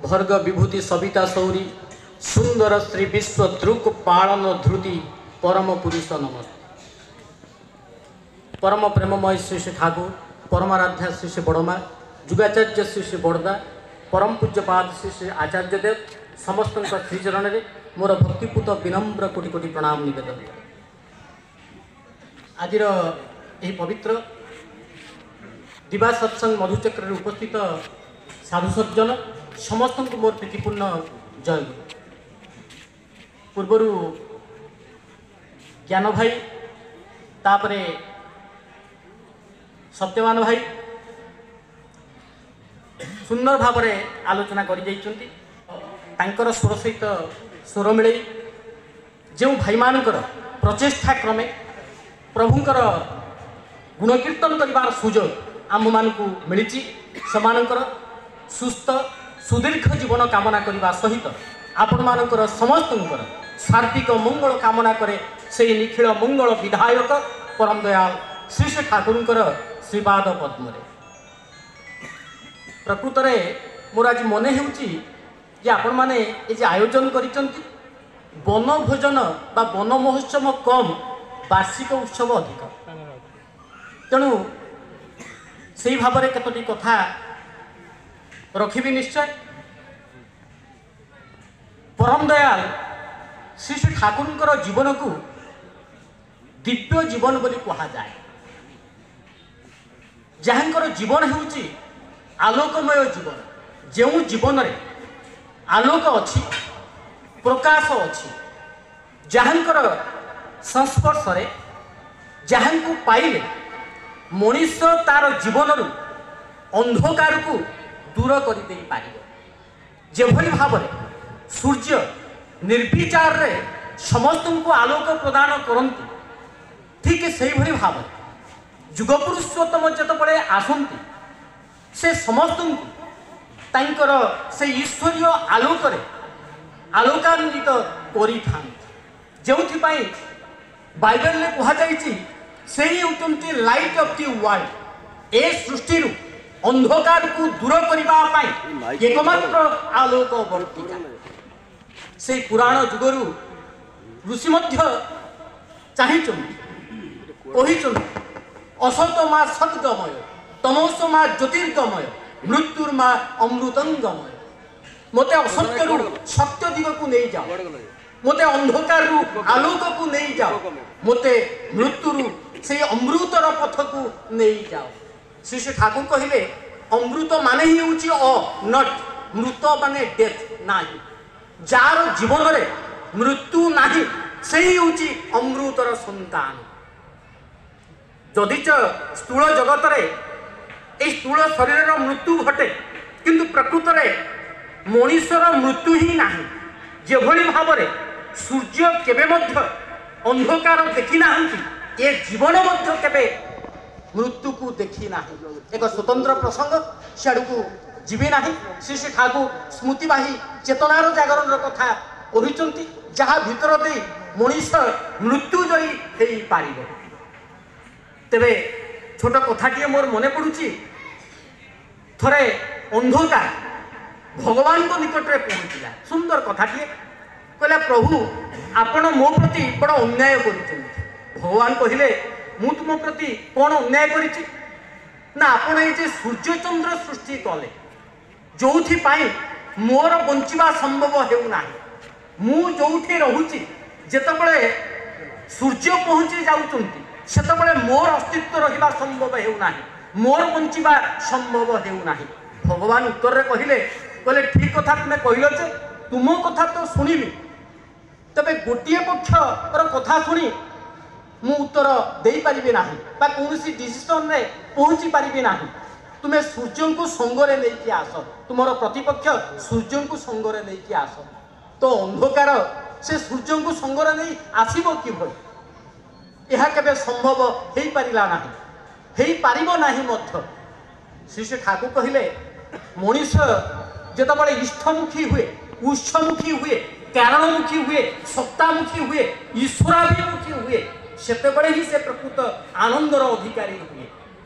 ଭର୍ଗ ବିଭୂତି ସବିତା ସୌରୀ ସୁନ୍ଦର ଶ୍ରୀ ବିଶ୍ୱ ଦୃକ୍ ପାଳନ ଧୃତି ପରମ ପୁରୁଷ ନମସ୍ତେ। ପରମ ପ୍ରେମମୟ ଶ୍ରୀ ଶ୍ରୀ ଠାକୁର, ପରମାରାଧ୍ୟା ଶ୍ରୀ ଶ୍ରୀ ବଡ଼ମା, ଯୁଗାଚାର୍ଯ୍ୟ ଶ୍ରୀ ଶ୍ରୀ ବଡ଼ଦା, ପରମ ପୂଜ୍ୟପାଦ ଶ୍ରୀ ଶ୍ରୀ ଆଚାର୍ଯ୍ୟଦେବ ସମସ୍ତଙ୍କ ଶ୍ରୀଚରଣରେ ମୋର ଭକ୍ତିପୂତ ବିନମ୍ର କୋଟି କୋଟି ପ୍ରଣାମ ନିବେଦନ। ଆଜିର ଏହି ପବିତ୍ର ଦିବା ସତ୍ସଙ୍ଗ ମଧୁଚକ୍ରରେ ଉପସ୍ଥିତ ସାଧୁ ସଜ୍ଜନ ସମସ୍ତଙ୍କୁ ମୋର ପ୍ରୀତିପୂର୍ଣ୍ଣ ଜୟଗୁରୁ। ପୂର୍ବରୁ ଜ୍ଞାନ ଭାଇ, ତାପରେ ସତ୍ୟବାନ ଭାଇ ସୁନ୍ଦର ଭାବରେ ଆଲୋଚନା କରିଯାଇଛନ୍ତି। ତାଙ୍କର ସ୍ୱର ସହିତ ସ୍ୱର ମିଳେଇ ଯେଉଁ ଭାଇମାନଙ୍କର ପ୍ରଚେଷ୍ଟା କ୍ରମେ ପ୍ରଭୁଙ୍କର ଗୁଣକୀର୍ତ୍ତନ କରିବାର ସୁଯୋଗ ଆମ୍ଭମାନଙ୍କୁ ମିଳିଛି, ସେମାନଙ୍କର ସୁସ୍ଥ ସୁଦୀର୍ଘ ଜୀବନ କାମନା କରିବା ସହିତ ଆପଣମାନଙ୍କର ସମସ୍ତଙ୍କର ସାର୍ବିକ ମଙ୍ଗଳ କାମନା କରେ ସେଇ ନିଖିଳ ମଙ୍ଗଳ ବିଧାୟକ ପରମ ଦୟାଲ ଶ୍ରୀ ଶ୍ରୀ ଠାକୁରଙ୍କର ଶ୍ରୀପାଦ ପଦ୍ମରେ। ପ୍ରକୃତରେ ମୋର ଆଜି ମନେ ହେଉଛି ଯେ ଆପଣମାନେ ଏ ଯେ ଆୟୋଜନ କରିଛନ୍ତି, ବନଭୋଜନ ବା ବନ ମହୋତ୍ସବ କମ୍, ବାର୍ଷିକ ଉତ୍ସବ ଅଧିକ। ତେଣୁ ସେଇ ଭାବରେ କେତୋଟି କଥା ରଖିବି ନିଶ୍ଚୟ। ପରମ ଦୟାଲ ଶ୍ରୀ ଶ୍ରୀ ଠାକୁରଙ୍କର ଜୀବନକୁ ଦିବ୍ୟ ଜୀବନ ବୋଲି କୁହାଯାଏ। ଯାହାଙ୍କର ଜୀବନ ହେଉଛି ଆଲୋକମୟ ଜୀବନ, ଯେଉଁ ଜୀବନରେ ଆଲୋକ ଅଛି, ପ୍ରକାଶ ଅଛି, ଯାହାଙ୍କର ସଂସ୍ପର୍ଶରେ, ଯାହାଙ୍କୁ ପାଇଲେ ମଣିଷ ତାର ଜୀବନରୁ ଅନ୍ଧକାରକୁ ଦୂର କରିଦେଇପାରିବ। ଯେଭଳି ଭାବରେ ସୂର୍ଯ୍ୟ ନିର୍ବିଚାରରେ ସମସ୍ତଙ୍କୁ ଆଲୋକ ପ୍ରଦାନ କରନ୍ତି, ଠିକ୍ ସେଇଭଳି ଭାବରେ ଯୁଗପୁରୁଷୋତ୍ତମ ଯେତେବେଳେ ଆସନ୍ତି, ସେ ସମସ୍ତଙ୍କୁ ତାଙ୍କର ସେ ଈଶ୍ୱରୀୟ ଆଲୋକରେ ଆଲୋକାନ୍ବିତ କରିଥାନ୍ତି। ଯେଉଁଥିପାଇଁ ବାଇବେଲରେ କୁହାଯାଇଛି ସେଇ ହେଉଛନ୍ତି ଲାଇଟ୍ ଅଫ୍ the world. ଏ ସୃଷ୍ଟିରୁ ଅନ୍ଧକାରକୁ ଦୂର କରିବା ପାଇଁ ଏକମାତ୍ର ଆଲୋକ ବର୍ତ୍ତିକା। ସେଇ ପୁରାଣ ଯୁଗରୁ ଋଷି ମଧ୍ୟ ଚାହିଁଛନ୍ତି, କହିଛନ୍ତି ଅସତ ମା ସଦ୍ଗମୟ, ତମସ ମା ଜ୍ୟୋତିର୍ଗମୟ, ମୃତ୍ୟୁର ମା ଅମୃତଙ୍ଗମୟ। ମୋତେ ଅସତ୍ୟରୁ ସତ୍ୟ ଦିଗକୁ ନେଇଯାଅ, ମୋତେ ଅନ୍ଧକାରରୁ ଆଲୋକକୁ ନେଇଯାଅ, ମୋତେ ମୃତ୍ୟୁରୁ ସେଇ ଅମୃତର ପଥକୁ ନେଇଯାଅ। ଶ୍ରୀ ଶ୍ରୀ ଠାକୁର କହିଲେ ଅମୃତ ମାନେ ହିଁ ହେଉଛି ଅ not, ମୃତ ମାନେ ଡେଥ୍ ନାହିଁ। ଯାହାର ଜୀବନରେ ମୃତ୍ୟୁ ନାହିଁ ସେଇ ହେଉଛି ଅମୃତର ସନ୍ତାନ। ଯଦିଚ ସ୍ଥୂଳ ଜଗତରେ ଏଇ ସ୍ଥୂଳ ଶରୀରର ମୃତ୍ୟୁ ଘଟେ, କିନ୍ତୁ ପ୍ରକୃତରେ ମଣିଷର ମୃତ୍ୟୁ ହିଁ ନାହିଁ। ଯେଭଳି ଭାବରେ ସୂର୍ଯ୍ୟ କେବେ ମଧ୍ୟ ଅନ୍ଧକାର ଦେଖି ନାହାନ୍ତି, ଏ ଜୀବନ ମଧ୍ୟ କେବେ ମୃତ୍ୟୁକୁ ଦେଖି ନାହିଁ। ଏକ ସ୍ୱତନ୍ତ୍ର ପ୍ରସଙ୍ଗ, ସିଆଡ଼କୁ ଯିବି ନାହିଁ। ଶ୍ରୀ ଶ୍ରୀ ଠାକୁର ସ୍ମୃତିବାହୀ ଚେତନାର ଜାଗରଣର କଥା କହିଛନ୍ତି, ଯାହା ଭିତର ଦେଇ ମଣିଷ ମୃତ୍ୟୁଜୟୀ ହେଇପାରିବ। ତେବେ ଛୋଟ କଥାଟିଏ ମୋର ମନେ ପଡ଼ୁଛି। ଥରେ ଅନ୍ଧକାର ଭଗବାନଙ୍କ ନିକଟରେ ପହଞ୍ଚିଲା। ସୁନ୍ଦର କଥାଟିଏ କହିଲା, ପ୍ରଭୁ ଆପଣ ମୋ ପ୍ରତି ବଡ଼ ଅନ୍ୟାୟ କରୁଛନ୍ତି। ଭଗବାନ କହିଲେ, ମୁଁ ତୁମ ପ୍ରତି କ'ଣ ଅନ୍ୟାୟ କରିଛି? ନା, ଆପଣ ଏଇ ଯେ ସୂର୍ଯ୍ୟଚନ୍ଦ୍ର ସୃଷ୍ଟି କଲେ, ଯୋଉଥିପାଇଁ ମୋର ବଞ୍ଚିବା ସମ୍ଭବ ହେଉନାହିଁ। ମୁଁ ଯୋଉଠି ରହୁଛି, ଯେତେବେଳେ ସୂର୍ଯ୍ୟ ପହଞ୍ଚି ଯାଉଛନ୍ତି, ସେତେବେଳେ ମୋର ଅସ୍ତିତ୍ୱ ରହିବା ସମ୍ଭବ ହେଉନାହିଁ, ମୋର ବଞ୍ଚିବା ସମ୍ଭବ ହେଉନାହିଁ। ଭଗବାନ ଉତ୍ତରରେ କହିଲେ, କହିଲେ ଠିକ କଥା ତୁମେ କହିଲ ଯେ, ତୁମ କଥା ତ ଶୁଣିଲି, ତେବେ ଗୋଟିଏ ପକ୍ଷର କଥା ଶୁଣି ମୁଁ ଉତ୍ତର ଦେଇପାରିବି ନାହିଁ ବା କୌଣସି ଡିସିସନରେ ପହଞ୍ଚି ପାରିବି ନାହିଁ। ତୁମେ ସୂର୍ଯ୍ୟଙ୍କୁ ସଙ୍ଗରେ ନେଇକି ଆସ, ତୁମର ପ୍ରତିପକ୍ଷ ସୂର୍ଯ୍ୟଙ୍କୁ ସଙ୍ଗରେ ନେଇକି ଆସ। ତ ଅନ୍ଧକାର ସେ ସୂର୍ଯ୍ୟଙ୍କୁ ସଙ୍ଗରେ ନେଇ ଆସିବ କିଭଳି? ଏହା କେବେ ସମ୍ଭବ ହେଇପାରିଲା ନାହିଁ, ହେଇପାରିବ ନାହିଁ ମଧ୍ୟ। ଶ୍ରୀ ଶ୍ରୀ ଠାକୁର କହିଲେ, ମଣିଷ ଯେତେବେଳେ ଇଷ୍ଟମୁଖୀ ହୁଏ, ଉତ୍ସମୁଖୀ ହୁଏ, କାରଣମୁଖୀ ହୁଏ, ସତ୍ତାମୁଖୀ ହୁଏ, ଈଶ୍ୱରାଭିମୁଖୀ ହୁଏ, ସେତେବେଳେ ହିଁ ସେ ପ୍ରକୃତ ଆନନ୍ଦର ଅଧିକାରୀ ହୁଏ।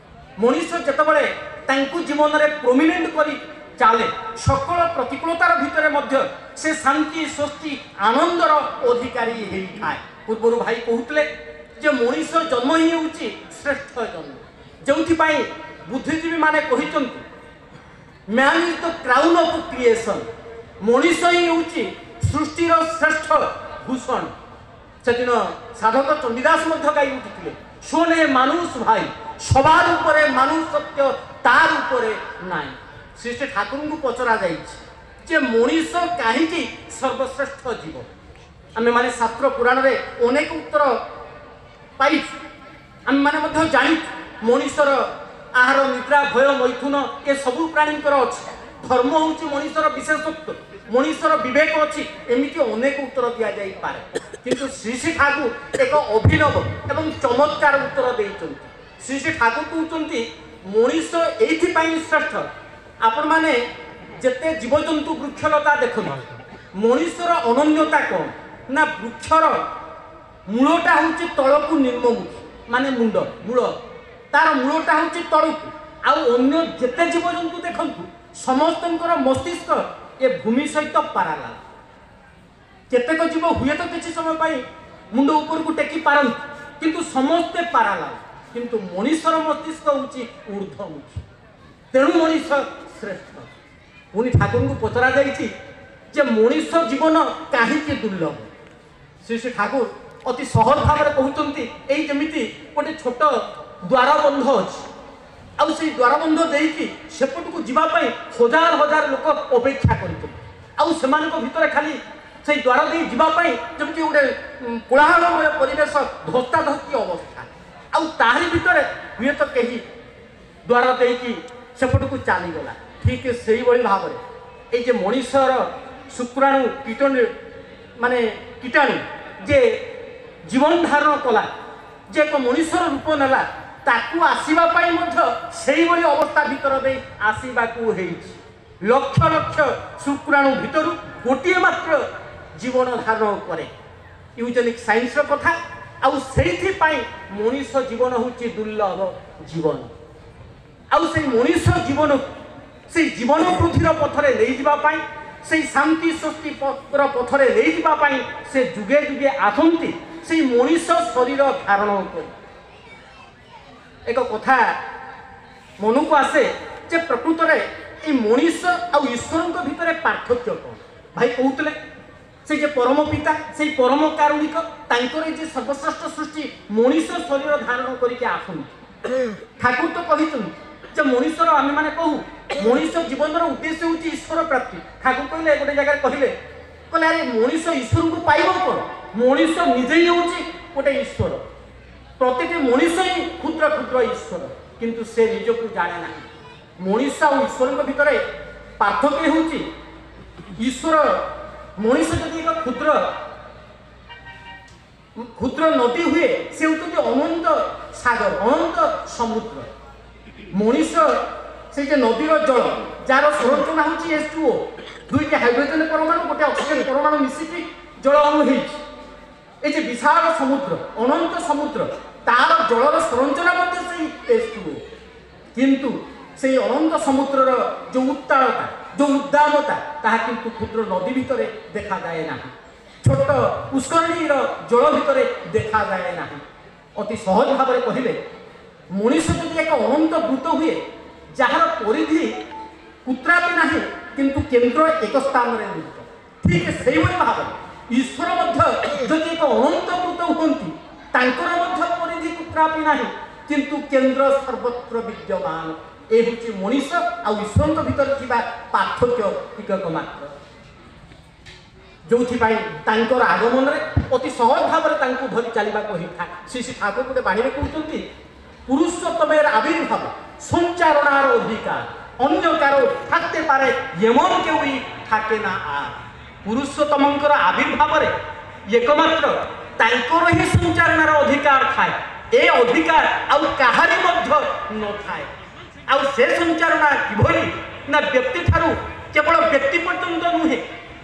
ମଣିଷ ଯେତେବେଳେ ତାଙ୍କୁ ଜୀବନରେ ପ୍ରୋମିନେଣ୍ଟ କରି ଚାଲେ, ସକଳ ପ୍ରତିକୂଳତାର ଭିତରେ ମଧ୍ୟ ସେ ଶାନ୍ତି ସ୍ୱସ୍ତି ଆନନ୍ଦର ଅଧିକାରୀ ହେଇଥାଏ। ପୂର୍ବରୁ ଭାଇ କହୁଥିଲେ ଯେ ମଣିଷ ଜନ୍ମ ହିଁ ହେଉଛି ଶ୍ରେଷ୍ଠ ଜନ୍ମ, ଯେଉଁଥିପାଇଁ ବୁଦ୍ଧିଜୀବୀମାନେ କହିଛନ୍ତି man is the crown of creation. ମଣିଷ ହିଁ ହେଉଛି ସୃଷ୍ଟିର ଶ୍ରେଷ୍ଠ ଭୂଷଣ। ସେଦିନ ସାଧକ ଚଣ୍ଡିଦାସ ମଧ୍ୟ ଗାଇ ଉଠିଥିଲେ, ଶୋନେ মানুষ ভাই সবার উপরে মানুষ সত্য তার উপরে নাই। ଶ୍ରୀ ଶ୍ରୀ ଠାକୁରଙ୍କୁ ପଚରା ଯାଇଛି ଯେ ମଣିଷ କାହିଁକି ସର୍ବଶ୍ରେଷ୍ଠ ଜୀବ? ଆମେମାନେ ଶାସ୍ତ୍ର ପୁରାଣରେ ଅନେକ ଉତ୍ତର ପାଇଛୁ, ଆମେମାନେ ମଧ୍ୟ ଜାଣିଛୁ ମଣିଷର ଆହାର ନିଦ୍ରା ଭୟ ମୈଥୁନ ଏସବୁ ପ୍ରାଣୀଙ୍କର ଅଛି, ଧର୍ମ ହେଉଛି ମଣିଷର ବିଶେଷତ୍ୱ, ମଣିଷର ବିବେକ ଅଛି, ଏମିତି ଅନେକ ଉତ୍ତର ଦିଆଯାଇପାରେ। କିନ୍ତୁ ଶ୍ରୀ ଶ୍ରୀ ଠାକୁର ଏକ ଅଭିନବ ଏବଂ ଚମତ୍କାର ଉତ୍ତର ଦେଇଛନ୍ତି। ଶ୍ରୀ ଶ୍ରୀ ଠାକୁର କହୁଛନ୍ତି ମଣିଷ ଏଇଥିପାଇଁ ଶ୍ରେଷ୍ଠ। ଆପଣମାନେ ଯେତେ ଜୀବଜନ୍ତୁ ବୃକ୍ଷଲତା ଦେଖନ୍ତୁ, ମଣିଷର ଅନନ୍ୟତା କ'ଣ ନା ବୃକ୍ଷର ମୂଳଟା ହେଉଛି ତଳକୁ ନିମ୍ନମୁଖୀ, ମାନେ ମୁଣ୍ଡ ମୂଳ, ତାର ମୂଳଟା ହେଉଛି ତଳକୁ। ଆଉ ଅନ୍ୟ ଯେତେ ଜୀବଜନ୍ତୁ ଦେଖନ୍ତୁ ସମସ୍ତଙ୍କର ମସ୍ତିଷ୍କ ଏ ଭୂମି ସହିତ ପାରାଲାଲ। କେତେକ ଜୀବ ହୁଏତ କିଛି ସମୟ ପାଇଁ ମୁଣ୍ଡ ଉପରକୁ ଟେକି ପାରନ୍ତି, କିନ୍ତୁ ସମସ୍ତେ ପାରାଲାଲ। କିନ୍ତୁ ମଣିଷର ମସ୍ତିଷ୍କ ହେଉଛି ଊର୍ଦ୍ଧ୍ୱମୁଖୀ, ତେଣୁ ମଣିଷ ଶ୍ରେଷ୍ଠ। ପୁଣି ଠାକୁରଙ୍କୁ ପଚରା ଯାଇଛି ଯେ ମଣିଷ ଜୀବନ କାହିଁକି ଦୁର୍ଲଭ? ଶ୍ରୀ ଶ୍ରୀ ଠାକୁର ଅତି ସହଜ ଭାବରେ କହୁଛନ୍ତି, ଏଇ ଯେମିତି ଗୋଟେ ଛୋଟ ଦ୍ୱାରବନ୍ଧ ଅଛି, ଆଉ ସେଇ ଦ୍ୱାରବନ୍ଧ ଦେଇକି ସେପଟକୁ ଯିବା ପାଇଁ ହଜାର ହଜାର ଲୋକ ଅପେକ୍ଷା କରିଛନ୍ତି, ଆଉ ସେମାନଙ୍କ ଭିତରେ ଖାଲି ସେଇ ଦ୍ୱାର ଦେଇ ଯିବା ପାଇଁ ଯେମିତି ଗୋଟେ କୋଳାହଳମୟ ପରିବେଶ, ଧସ୍ତାଧସ୍ତି ଅବସ୍ଥା, ଆଉ ତାହାରି ଭିତରେ ହୁଏତ କେହି ଦ୍ୱାର ଦେଇକି ସେପଟକୁ ଚାଲିଗଲା। ଠିକ୍ ସେଇଭଳି ଭାବରେ ଏଇ ଯେ ମଣିଷର ଶୁକ୍ରାଣୁ କୀଟାଣୁ, ମାନେ କୀଟାଣୁ ଯେ ଜୀବନ ଧାରଣ କଲା, ଯେ ଏକ ମଣିଷର ରୂପ ନେଲା, ତାକୁ ଆସିବା ପାଇଁ ମଧ୍ୟ ସେଇଭଳି ଅବସ୍ଥା ଭିତର ଦେଇ ଆସିବାକୁ ହେଇଛି। ଲକ୍ଷ ଲକ୍ଷ ଶୁକ୍ରାଣୁ ଭିତରୁ ଗୋଟିଏ ମାତ୍ର ଜୀବନ ଧାରଣ କରେ। ୟୁଜେନିକ୍ ସାଇନ୍ସର କଥା। ଆଉ ସେଇଥିପାଇଁ ମଣିଷ ଜୀବନ ହେଉଛି ଦୁର୍ଲଭ ଜୀବନ। ଆଉ ସେଇ ମଣିଷ ଜୀବନକୁ ସେଇ ଜୀବନ ବୃଦ୍ଧିର ପଥରେ ନେଇଯିବା ପାଇଁ, ସେଇ ଶାନ୍ତି ସ୍ୱସ୍ତିର ପଥରେ ନେଇଯିବା ପାଇଁ ସେ ଯୁଗେ ଯୁଗେ ଆସନ୍ତି ସେଇ ମଣିଷ ଶରୀର ଧାରଣ କରି। ଏକ କଥା ମନକୁ ଆସେ ଯେ ପ୍ରକୃତରେ ଏଇ ମଣିଷ ଆଉ ଈଶ୍ୱରଙ୍କ ଭିତରେ ପାର୍ଥକ୍ୟ କ'ଣ? ଭାଇ କହୁଥିଲେ ସେଇ ଯେ ପରମ ପିତା, ସେଇ ପରମ କାରୁଣିକ, ତାଙ୍କର ଏଇ ଯେ ସର୍ବଶ୍ରେଷ୍ଠ ସୃଷ୍ଟି ମଣିଷ ଶରୀର ଧାରଣ କରିକି ଆସନ୍ତି। ଠାକୁର ତ କହିଛନ୍ତି ଯେ ମଣିଷର, ଆମେମାନେ କହୁ ମଣିଷ ଜୀବନର ଉଦ୍ଦେଶ୍ୟ ହେଉଛି ଈଶ୍ୱର ପ୍ରାପ୍ତି। ଠାକୁର କହିଲେ ଗୋଟେ ଜାଗାରେ କହିଲେ, କହିଲେ ଆରେ ମଣିଷ ଈଶ୍ୱରଙ୍କୁ ପାଇବ କ'ଣ? ମଣିଷ ନିଜେ ହିଁ ହେଉଛି ଗୋଟେ ଈଶ୍ୱର। ପ୍ରତିଟି ମଣିଷ ହିଁ କ୍ଷୁଦ୍ର କ୍ଷୁଦ୍ର ଈଶ୍ୱର, କିନ୍ତୁ ସେ ନିଜକୁ ଜାଣେ ନାହିଁ। ମଣିଷ ଆଉ ଈଶ୍ୱରଙ୍କ ଭିତରେ ପାର୍ଥକ୍ୟ ହେଉଛି ଈଶ୍ୱର, ମଣିଷ ଯଦି ଏକ କ୍ଷୁଦ୍ର କ୍ଷୁଦ୍ର ନଦୀ ହୁଏ, ସେ ହେଉଛନ୍ତି ଅନନ୍ତ ସାଗର, ଅନନ୍ତ ସମୁଦ୍ର। ମଣିଷ ସେଇ ଯେ ନଦୀର ଜଳ, ଯାହାର ସଂରଚନା ହେଉଛି H2O, ଦୁଇଟି ହାଇଡ୍ରୋଜେନ ପରମାଣୁ ଗୋଟେ ଅକ୍ସିଜେନ ପରମାଣୁ ମିଶିକି ଜଳ ଅଣୁ ହେଇଛି। এই যে ବିଶାଳ ସମୁଦ୍ର, ଅନନ୍ତ ସମୁଦ୍ର, ତାର ଜଳର ସଂରଚନା ମଧ୍ୟ ସେଇ H2O। କିନ୍ତୁ ସେଇ ଅନନ୍ତ ସମୁଦ୍ରର ଯେଉଁ ଉତ୍ତାଳତା, ଯେଉଁ ଉଦ୍ଦାମତା, ତାହା କିନ୍ତୁ କ୍ଷୁଦ୍ର ନଦୀ ଭିତରେ ଦେଖାଯାଏ ନାହିଁ, ଛୋଟ ପୁଷ୍କରିଣୀର ଜଳ ଭିତରେ ଦେଖାଯାଏ ନାହିଁ। ଅତି ସହଜ ଭାବରେ କହିଲେ ମଣିଷ ଯଦି ଏକ ଅନନ୍ତ ବୃତ୍ତ ହୁଏ, ଯାହାର ପରିଧି କୁତ୍ରାପି ନାହିଁ, କିନ୍ତୁ କେନ୍ଦ୍ର ଏକ ସ୍ଥାନରେ ନିହିତ, ଠିକ୍ ସେଇଭଳି ଭାବରେ ଈଶ୍ୱର ମଧ୍ୟ ଯଦି ଏକ ଅନନ୍ତ ବୃତ୍ତ ହୁଅନ୍ତି, ତାଙ୍କର ମଧ୍ୟ ପରିଧି କୁତ୍ରାପି ନାହିଁ, କିନ୍ତୁ କେନ୍ଦ୍ର ସର୍ବତ୍ର ବିଦ୍ୟମାନ। ଏ ହେଉଛି ମଣିଷ ଆଉ ଈଶ୍ୱରଙ୍କ ଭିତରେ ଥିବା ପାର୍ଥକ୍ୟ ଟିକକ ମାତ୍ର, ଯେଉଁଥିପାଇଁ ତାଙ୍କର ଆଗମନରେ ଅତି ସହଜ ଭାବରେ ତାଙ୍କୁ ଧରି ଚାଲିବାକୁ ହେଇଥାଏ। ଶ୍ରୀ ଶ୍ରୀ ଠାକୁର ଗୋଟେ ବାଣୀରେ କହୁଛନ୍ତି, ପୁରୁଷୋତ୍ତমের আবির্ভাব সঞ্চারণার অধিকার, অন্য কারো থাকতে পারে এমন কেউই থাকে না আর। ପୁରୁଷୋତ୍ତମଙ୍କର ଆବିର୍ଭାବରେ ଏକମାତ୍ର ତାଙ୍କର ହିଁ ସଞ୍ଚାରଣାର ଅଧିକାର ଥାଏ, ଏ ଅଧିକାର ଆଉ କାହାରି ମଧ୍ୟ ନଥାଏ। ଆଉ ସେ ସଞ୍ଚାରଣା କିଭଳି ନା ବ୍ୟକ୍ତି ଠାରୁ କେବଳ ବ୍ୟକ୍ତି ପର୍ଯ୍ୟନ୍ତ ନୁହେଁ,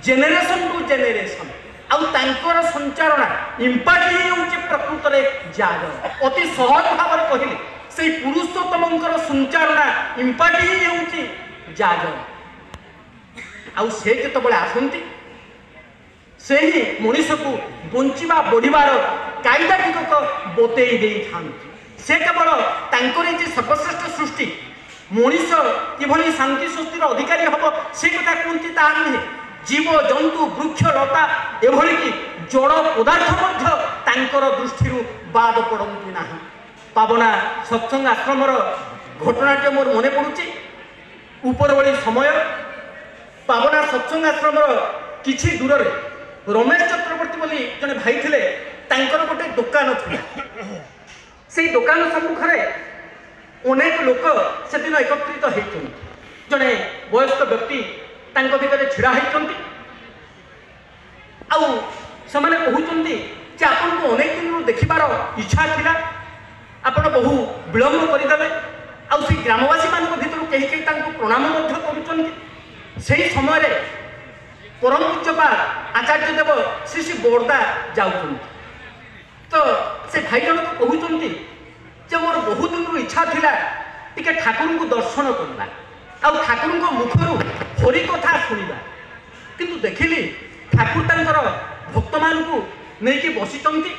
ଜେନେରେସନ୍ ଟୁ ଜେନେରେସନ୍। ଆଉ ତାଙ୍କର ସଞ୍ଚାରଣା ଇମ୍ପାକ୍ଟ ହିଁ ହେଉଛି ପ୍ରକୃତରେ ଜାଗର। ଅତି ସହଜ ଭାବରେ କହିଲେ ସେଇ ପୁରୁଷୋତ୍ତମଙ୍କର ସଞ୍ଚାରଣା ଇମ୍ପାକ୍ଟ ହିଁ ହେଉଛି ଜାଗର। ଆଉ ସେ ଯେତେବେଳେ ଆସନ୍ତି ସେ ହିଁ ମଣିଷକୁ ବଞ୍ଚିବା ବଢ଼ିବାର କାଇଦା ଟିକକ ବତେଇ ଦେଇଥାନ୍ତି। ସେ କେବଳ ତାଙ୍କର ଯେ ସର୍ବଶ୍ରେଷ୍ଠ ସୃଷ୍ଟି ମଣିଷ କିଭଳି ଶାନ୍ତି ସ୍ୱସ୍ତିର ଅଧିକାରୀ ହେବ ସେ କଥା କୁହନ୍ତି ତାହା ନୁହେଁ, ଜୀବ ଜନ୍ତୁ ବୃକ୍ଷ ଲତା ଏଭଳିକି ଜଡ଼ ପଦାର୍ଥ ମଧ୍ୟ ତାଙ୍କର ଦୃଷ୍ଟିରୁ ବାଦ ପଡ଼ନ୍ତି ନାହିଁ। ପାବନା ସତ୍ସଙ୍ଗ ଆଶ୍ରମର ଘଟଣାଟି ମୋର ମନେ ପଡ଼ୁଛି। ଉପରଓଳି ସମୟ, ପାବନା ସତ୍ସଙ୍ଗ ଆଶ୍ରମର କିଛି ଦୂରରେ ରମେଶ ଚକ୍ରବର୍ତ୍ତୀ ବୋଲି ଜଣେ ଭାଇ ଥିଲେ, ତାଙ୍କର ଗୋଟେ ଦୋକାନ ଥିଲା। ସେଇ ଦୋକାନ ସମ୍ମୁଖରେ ଅନେକ ଲୋକ ସେଦିନ ଏକତ୍ରିତ ହେଇଛନ୍ତି। ଜଣେ ବୟସ୍କ ବ୍ୟକ୍ତି ତାଙ୍କ ଭିତରେ ଛିଡ଼ା ହେଇଛନ୍ତି ଆଉ ସେମାନେ କହୁଛନ୍ତି ଯେ ଆପଣଙ୍କୁ ଅନେକ ଦିନରୁ ଦେଖିବାର ଇଚ୍ଛା ଥିଲା, ଆପଣ ବହୁ ବିଳମ୍ବ କରିଦେଲେ। ଆଉ ସେଇ ଗ୍ରାମବାସୀମାନଙ୍କ ଭିତରୁ କେହି କେହି ତାଙ୍କୁ ପ୍ରଣାମ ମଧ୍ୟ କରୁଛନ୍ତି। ସେହି ସମୟରେ ପରମ ପୂଜ୍ୟପାଦ ଆଚାର୍ଯ୍ୟ ଦେବ ଶ୍ରୀ ଶ୍ରୀ ବୋର୍ଦା ଯାଉଛନ୍ତି। ତ ସେ ଭାଇ ଜଣକ କହୁଛନ୍ତି ଯେ ମୋର ବହୁ ଦିନରୁ ଇଚ୍ଛା ଥିଲା ଟିକେ ଠାକୁରଙ୍କୁ ଦର୍ଶନ କରିବା ଆଉ ଠାକୁରଙ୍କ ମୁଖରୁ ହରି କଥା ଶୁଣିବା, କିନ୍ତୁ ଦେଖିଲି ଠାକୁର ତାଙ୍କର ଭକ୍ତମାନଙ୍କୁ ନେଇକି ବସିଛନ୍ତି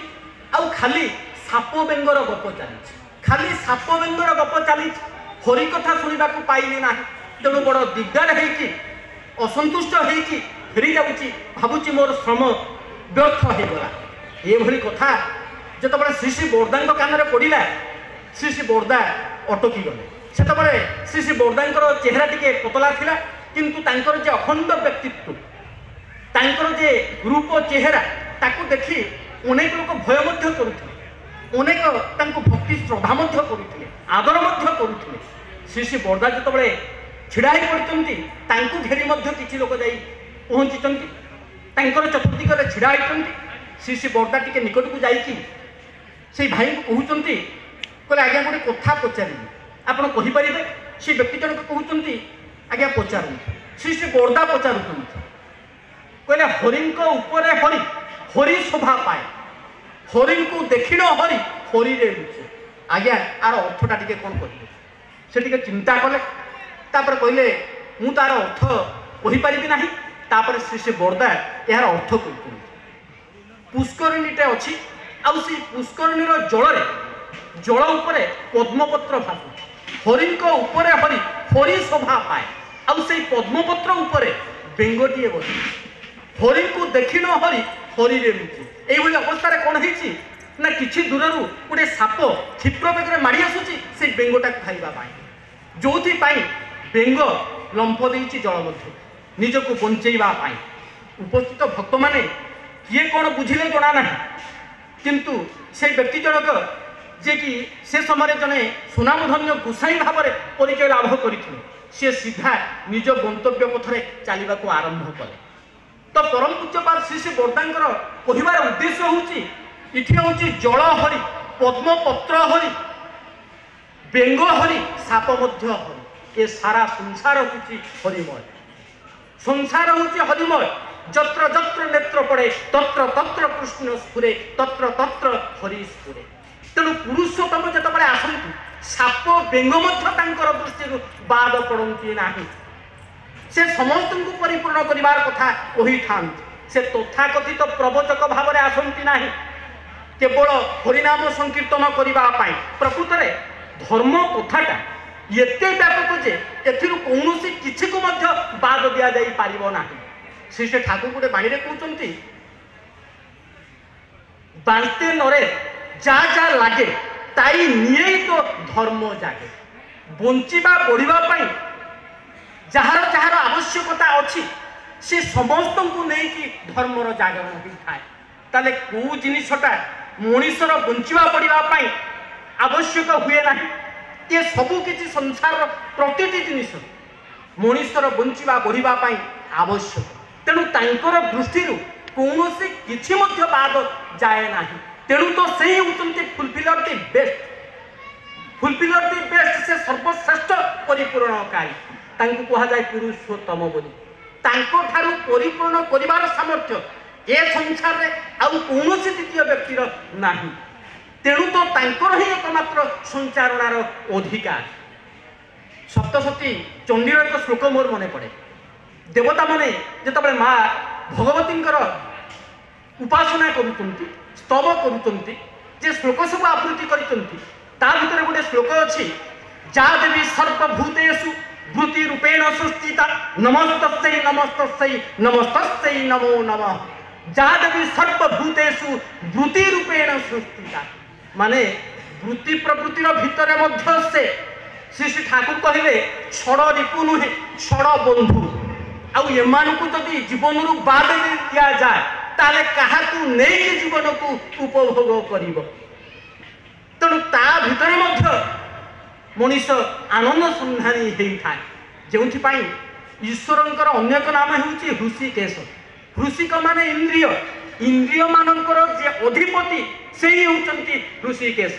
ଆଉ ଖାଲି ସାପ ବେଙ୍ଗର ଗପ ଚାଲିଛି, ଖାଲି ସାପ ବେଙ୍ଗର ଗପ ଚାଲିଛି, ହରି କଥା ଶୁଣିବାକୁ ପାଇଲି ନାହିଁ। ତେଣୁ ବଡ଼ ଦିଗାର ହେଇକି ଅସନ୍ତୁଷ୍ଟ ହେଇକି ଫେରି ଯାଉଛି, ଭାବୁଛି ମୋର ଶ୍ରମ ବ୍ୟର୍ଥ ହେଇଗଲା। ଏଭଳି କଥା ଯେତେବେଳେ ଶ୍ରୀ ଶ୍ରୀ ବୋର୍ଦାଙ୍କ କାନରେ ପଡ଼ିଲା, ଶ୍ରୀ ଶ୍ରୀ ବୋର୍ଦା ଅଟକି ଗଲେ। ସେତେବେଳେ ଶ୍ରୀ ଶ୍ରୀ ବୋର୍ଦାଙ୍କର ଚେହେରା ଟିକେ ପତଳା ଥିଲା, କିନ୍ତୁ ତାଙ୍କର ଯେ ଅଖଣ୍ଡ ବ୍ୟକ୍ତିତ୍ୱ, ତାଙ୍କର ଯେ ରୂପ ଚେହେରା, ତାକୁ ଦେଖି ଅନେକ ଲୋକ ଭୟ ମଧ୍ୟ କରୁଥିଲେ, ଅନେକ ତାଙ୍କୁ ଭକ୍ତି ଶ୍ରଦ୍ଧା ମଧ୍ୟ କରୁଥିଲେ, ଆଦର ମଧ୍ୟ କରୁଥିଲେ। ଶ୍ରୀ ଶ୍ରୀ ବୋର୍ଦା ଯେତେବେଳେ ଛିଡ଼ା ହେଇ ପଡ଼ିଛନ୍ତି, ତାଙ୍କୁ ଘେରି ମଧ୍ୟ କିଛି ଲୋକ ଯାଇ ପହଞ୍ଚିଛନ୍ତି, ତାଙ୍କର ଚତୁର୍ଦିଗରେ ଛିଡ଼ା ହେଇଛନ୍ତି। ଶ୍ରୀ ଶ୍ରୀ ବୋର୍ଦା ଟିକେ ନିକଟକୁ ଯାଇକି ସେଇ ଭାଇଙ୍କୁ କହୁଛନ୍ତି, କହିଲେ ଆଜ୍ଞା ଗୋଟେ କଥା ପଚାରିବି, ଆପଣ କହିପାରିବେ? ସେ ବ୍ୟକ୍ତି ଜଣକ କହୁଛନ୍ତି ଆଜ୍ଞା ପଚାରନ୍ତୁ। ଶ୍ରୀ ଶ୍ରୀ ବୋର୍ଦା ପଚାରୁଛନ୍ତି, କହିଲେ ହରିଙ୍କ ଉପରେ ହରି, ହରି ଶୋଭା ପାଏ, ହରିଙ୍କୁ ଦେଖିଣ ହରି, ହରିରେ ରୁଚେ। ଆଜ୍ଞା ଆର ଅର୍ଥଟା ଟିକେ କ'ଣ କହିବେ? ସେ ଟିକେ ଚିନ୍ତା କଲେ, ତାପରେ କହିଲେ ମୁଁ ତାର ଅର୍ଥ କହିପାରିବି ନାହିଁ। ତାପରେ ଶ୍ରୀ ଶ୍ରୀ ବୋର୍ଦା ଏହାର ଅର୍ଥ କହୁଛନ୍ତି। ପୁଷ୍କରିଣୀଟେ ଅଛି ଆଉ ସେଇ ପୁଷ୍କରିଣୀର ଜଳରେ, ଜଳ ଉପରେ ପଦ୍ମପତ୍ର ଭାସୁଛି। ହରିଙ୍କ ଉପରେ ହରି, ହରି ଶୋଭା ପାଏ, ଆଉ ସେଇ ପଦ୍ମପତ୍ର ଉପରେ ବେଙ୍ଗଟିଏ ବସିଛି। ହରିଙ୍କୁ ଦେଖିଣ ହରି, ହରିରେ ରୁଚେ। ଏଇଭଳି ଅବସ୍ଥାରେ କ'ଣ ହେଇଛି ନା କିଛି ଦୂରରୁ ଗୋଟେ ସାପ କ୍ଷିପ୍ର ବେଗରେ ମାଡ଼ି ଆସୁଛି ସେଇ ବେଙ୍ଗଟାକୁ ଖାଇବା ପାଇଁ, ଯୋଉଥିପାଇଁ ବେଙ୍ଗ ଲମ୍ଫ ଦେଇଛି ଜଳ ମଧ୍ୟକୁ ନିଜକୁ ବଞ୍ଚେଇବା ପାଇଁ। ଉପସ୍ଥିତ ଭକ୍ତମାନେ କିଏ କ'ଣ ବୁଝିଲେ ଜଣା ନାହିଁ, କିନ୍ତୁ ସେଇ ବ୍ୟକ୍ତି ଜଣକ ଯିଏକି ସେ ସମୟରେ ଜଣେ ସୁନାମଧନ୍ୟ ଗୋସାଇଁ ଭାବରେ ପରିଚୟ ଲାଭ କରିଥିଲେ, ସିଏ ସିଧା ନିଜ ଗନ୍ତବ୍ୟ ପଥରେ ଚାଲିବାକୁ ଆରମ୍ଭ କଲେ। ତ ପରମ ପୂଜ୍ୟପାଦ ଶ୍ରୀ ଶ୍ରୀ ବୋର୍ଦାଙ୍କର କହିବାର ଉଦ୍ଦେଶ୍ୟ ହେଉଛି, ଏଠି ହେଉଛି ଜଳ ହରି, ପଦ୍ମପତ୍ର ହରି, ବେଙ୍ଗ ହରି, ସାପ ମଧ୍ୟ ହରି। ଏ ସାରା ସଂସାର ହେଉଛି ହରିମୟ, ସଂସାର ହେଉଛି ହରିମୟ। ଯତ୍ର ଯତ୍ର ନେତ୍ର ପଡ଼େ ତତ୍ର ତତ୍ର କୃଷ୍ଣ ସ୍ଫୁରେ, ତତ୍ର ତତ୍ର ହରି ସ୍ଫୁରେ। ତେଣୁ ପୁରୁଷୋତ୍ତମ ଯେତେବେଳେ ଆସନ୍ତି, ସାପ ବେଙ୍ଗ ମଧ୍ୟ ତାଙ୍କର ଦୃଷ୍ଟିରୁ ବାଦ ପଡ଼ନ୍ତି ନାହିଁ। ସେ ସମସ୍ତଙ୍କୁ ପରିପୂର୍ଣ୍ଣ କରିବାର କଥା କହିଥାନ୍ତି। ସେ ତଥାକଥିତ ପ୍ରବଚକ ଭାବରେ ଆସନ୍ତି ନାହିଁ କେବଳ ହରିନାମ ସଂକୀର୍ତ୍ତନ କରିବା ପାଇଁ। ପ୍ରକୃତରେ ଧର୍ମ କଥାଟା ଏତେ ବ୍ୟାପକ ଯେ ଏଥିରୁ କୌଣସି କିଛିକୁ ମଧ୍ୟ ବାଦ ଦିଆଯାଇ ପାରିବ ନାହିଁ। ଶ୍ରୀ ଶ୍ରୀ ଠାକୁର ଗୋଟେ ବାଣୀରେ କହୁଛନ୍ତି, ବାନ୍ତେ ନରେ ଯା ଯା ଲାଗେ ତାଇ ନିଏଇ ତ ଧର୍ମ ଜାଗେ। ବଞ୍ଚିବା ବଢ଼ିବା ପାଇଁ ଯାହାର ଯାହାର ଆବଶ୍ୟକତା ଅଛି ସେ ସମସ୍ତଙ୍କୁ ନେଇକି ଧର୍ମର ଜାଗରଣ ହୋଇଥାଏ। ତାହେଲେ କେଉଁ ଜିନିଷଟା ମଣିଷର ବଞ୍ଚିବା ବଢ଼ିବା ପାଇଁ ଆବଶ୍ୟକ ହୁଏ ନାହିଁ? ଏ ସବୁ କିଛି ସଂସାରର ପ୍ରତିଟି ଜିନିଷ ମଣିଷର ବଞ୍ଚିବା ବଢ଼ିବା ପାଇଁ ଆବଶ୍ୟକ। ତେଣୁ ତାଙ୍କର ଦୃଷ୍ଟିରୁ କୌଣସି କିଛି ମଧ୍ୟ ବାଦ ଯାଏ ନାହିଁ। ତେଣୁ ତ ସେଇ ହେଉଛନ୍ତି fulfiller the best, fulfiller the best. ସେ ସର୍ବଶ୍ରେଷ୍ଠ ପରିପୂରଣକାରୀ, ତାଙ୍କୁ କୁହାଯାଏ ପୁରୁଷୋତ୍ତମ ବୋଲି। ତାଙ୍କଠାରୁ ପରିପୂରଣ କରିବାର ସାମର୍ଥ୍ୟ ଏ ସଂସାରରେ ଆଉ କୌଣସି ଦ୍ୱିତୀୟ ବ୍ୟକ୍ତିର ନାହିଁ। ତେଣୁ ତ ତାଙ୍କର ହିଁ ଏକମାତ୍ର ସଞ୍ଚାରଣାର ଅଧିକାର। ସପ୍ତସତୀ ଚଣ୍ଡୀର ଏକ ଶ୍ଲୋକ ମୋର ମନେ ପଡ଼େ। ଦେବତାମାନେ ଯେତେବେଳେ ମା ଭଗବତୀଙ୍କର ଉପାସନା କରୁଛନ୍ତି, ସ୍ତବ କରୁଛନ୍ତି, ଯେ ଶ୍ଲୋକ ସବୁ ଆବୃତ୍ତି କରିଛନ୍ତି, ତା ଭିତରେ ଗୋଟେ ଶ୍ଲୋକ ଅଛି, ଯା ଦେବୀ ସର୍ବଭୂତେଷୁ ବୃତ୍ତି ରୂପେଣ ସଂସ୍ଥିତା ନମସ୍ତସ୍ୟೈ ନମସ୍ତସ୍ୟೈ ନମସ୍ତସ୍ୟೈ ନମୋ ନମଃ। ଯା ଦେବୀ ସର୍ବଭୂତେଷୁ ବୃତ୍ତି ରୂପେଣ ସଂସ୍ଥିତା, ମାନେ ବୃତ୍ତି ପ୍ରବୃତ୍ତିର ଭିତରେ ମଧ୍ୟ ସେ। ଶ୍ରୀ ଶ୍ରୀ ଠାକୁର କହିଲେ ଷଡ଼ ରିପୁ ନୁହେଁ, ଷଡ଼ ବନ୍ଧୁ। ଆଉ ଏମାନଙ୍କୁ ଯଦି ଜୀବନରୁ ବାଦ ଦିଆଯାଏ ତାହେଲେ କାହାକୁ ନେଇକି ଜୀବନକୁ ଉପଭୋଗ କରିବ? ତେଣୁ ତା ଭିତରେ ମଧ୍ୟ ମଣିଷ ଆନନ୍ଦ ସନ୍ଧାନୀ ହେଇଥାଏ। ଯେଉଁଥିପାଇଁ ଈଶ୍ୱରଙ୍କର ଅନ୍ୟ ଏକ ନାମ ହେଉଛି ହୃଷିକେଶ। ହୃଷିକ ମାନେ ଇନ୍ଦ୍ରିୟ, ଇନ୍ଦ୍ରିୟମାନଙ୍କର ଯେ ଅଧିପତି ସେଇ ହେଉଛନ୍ତି ହୃଷିକେଶ।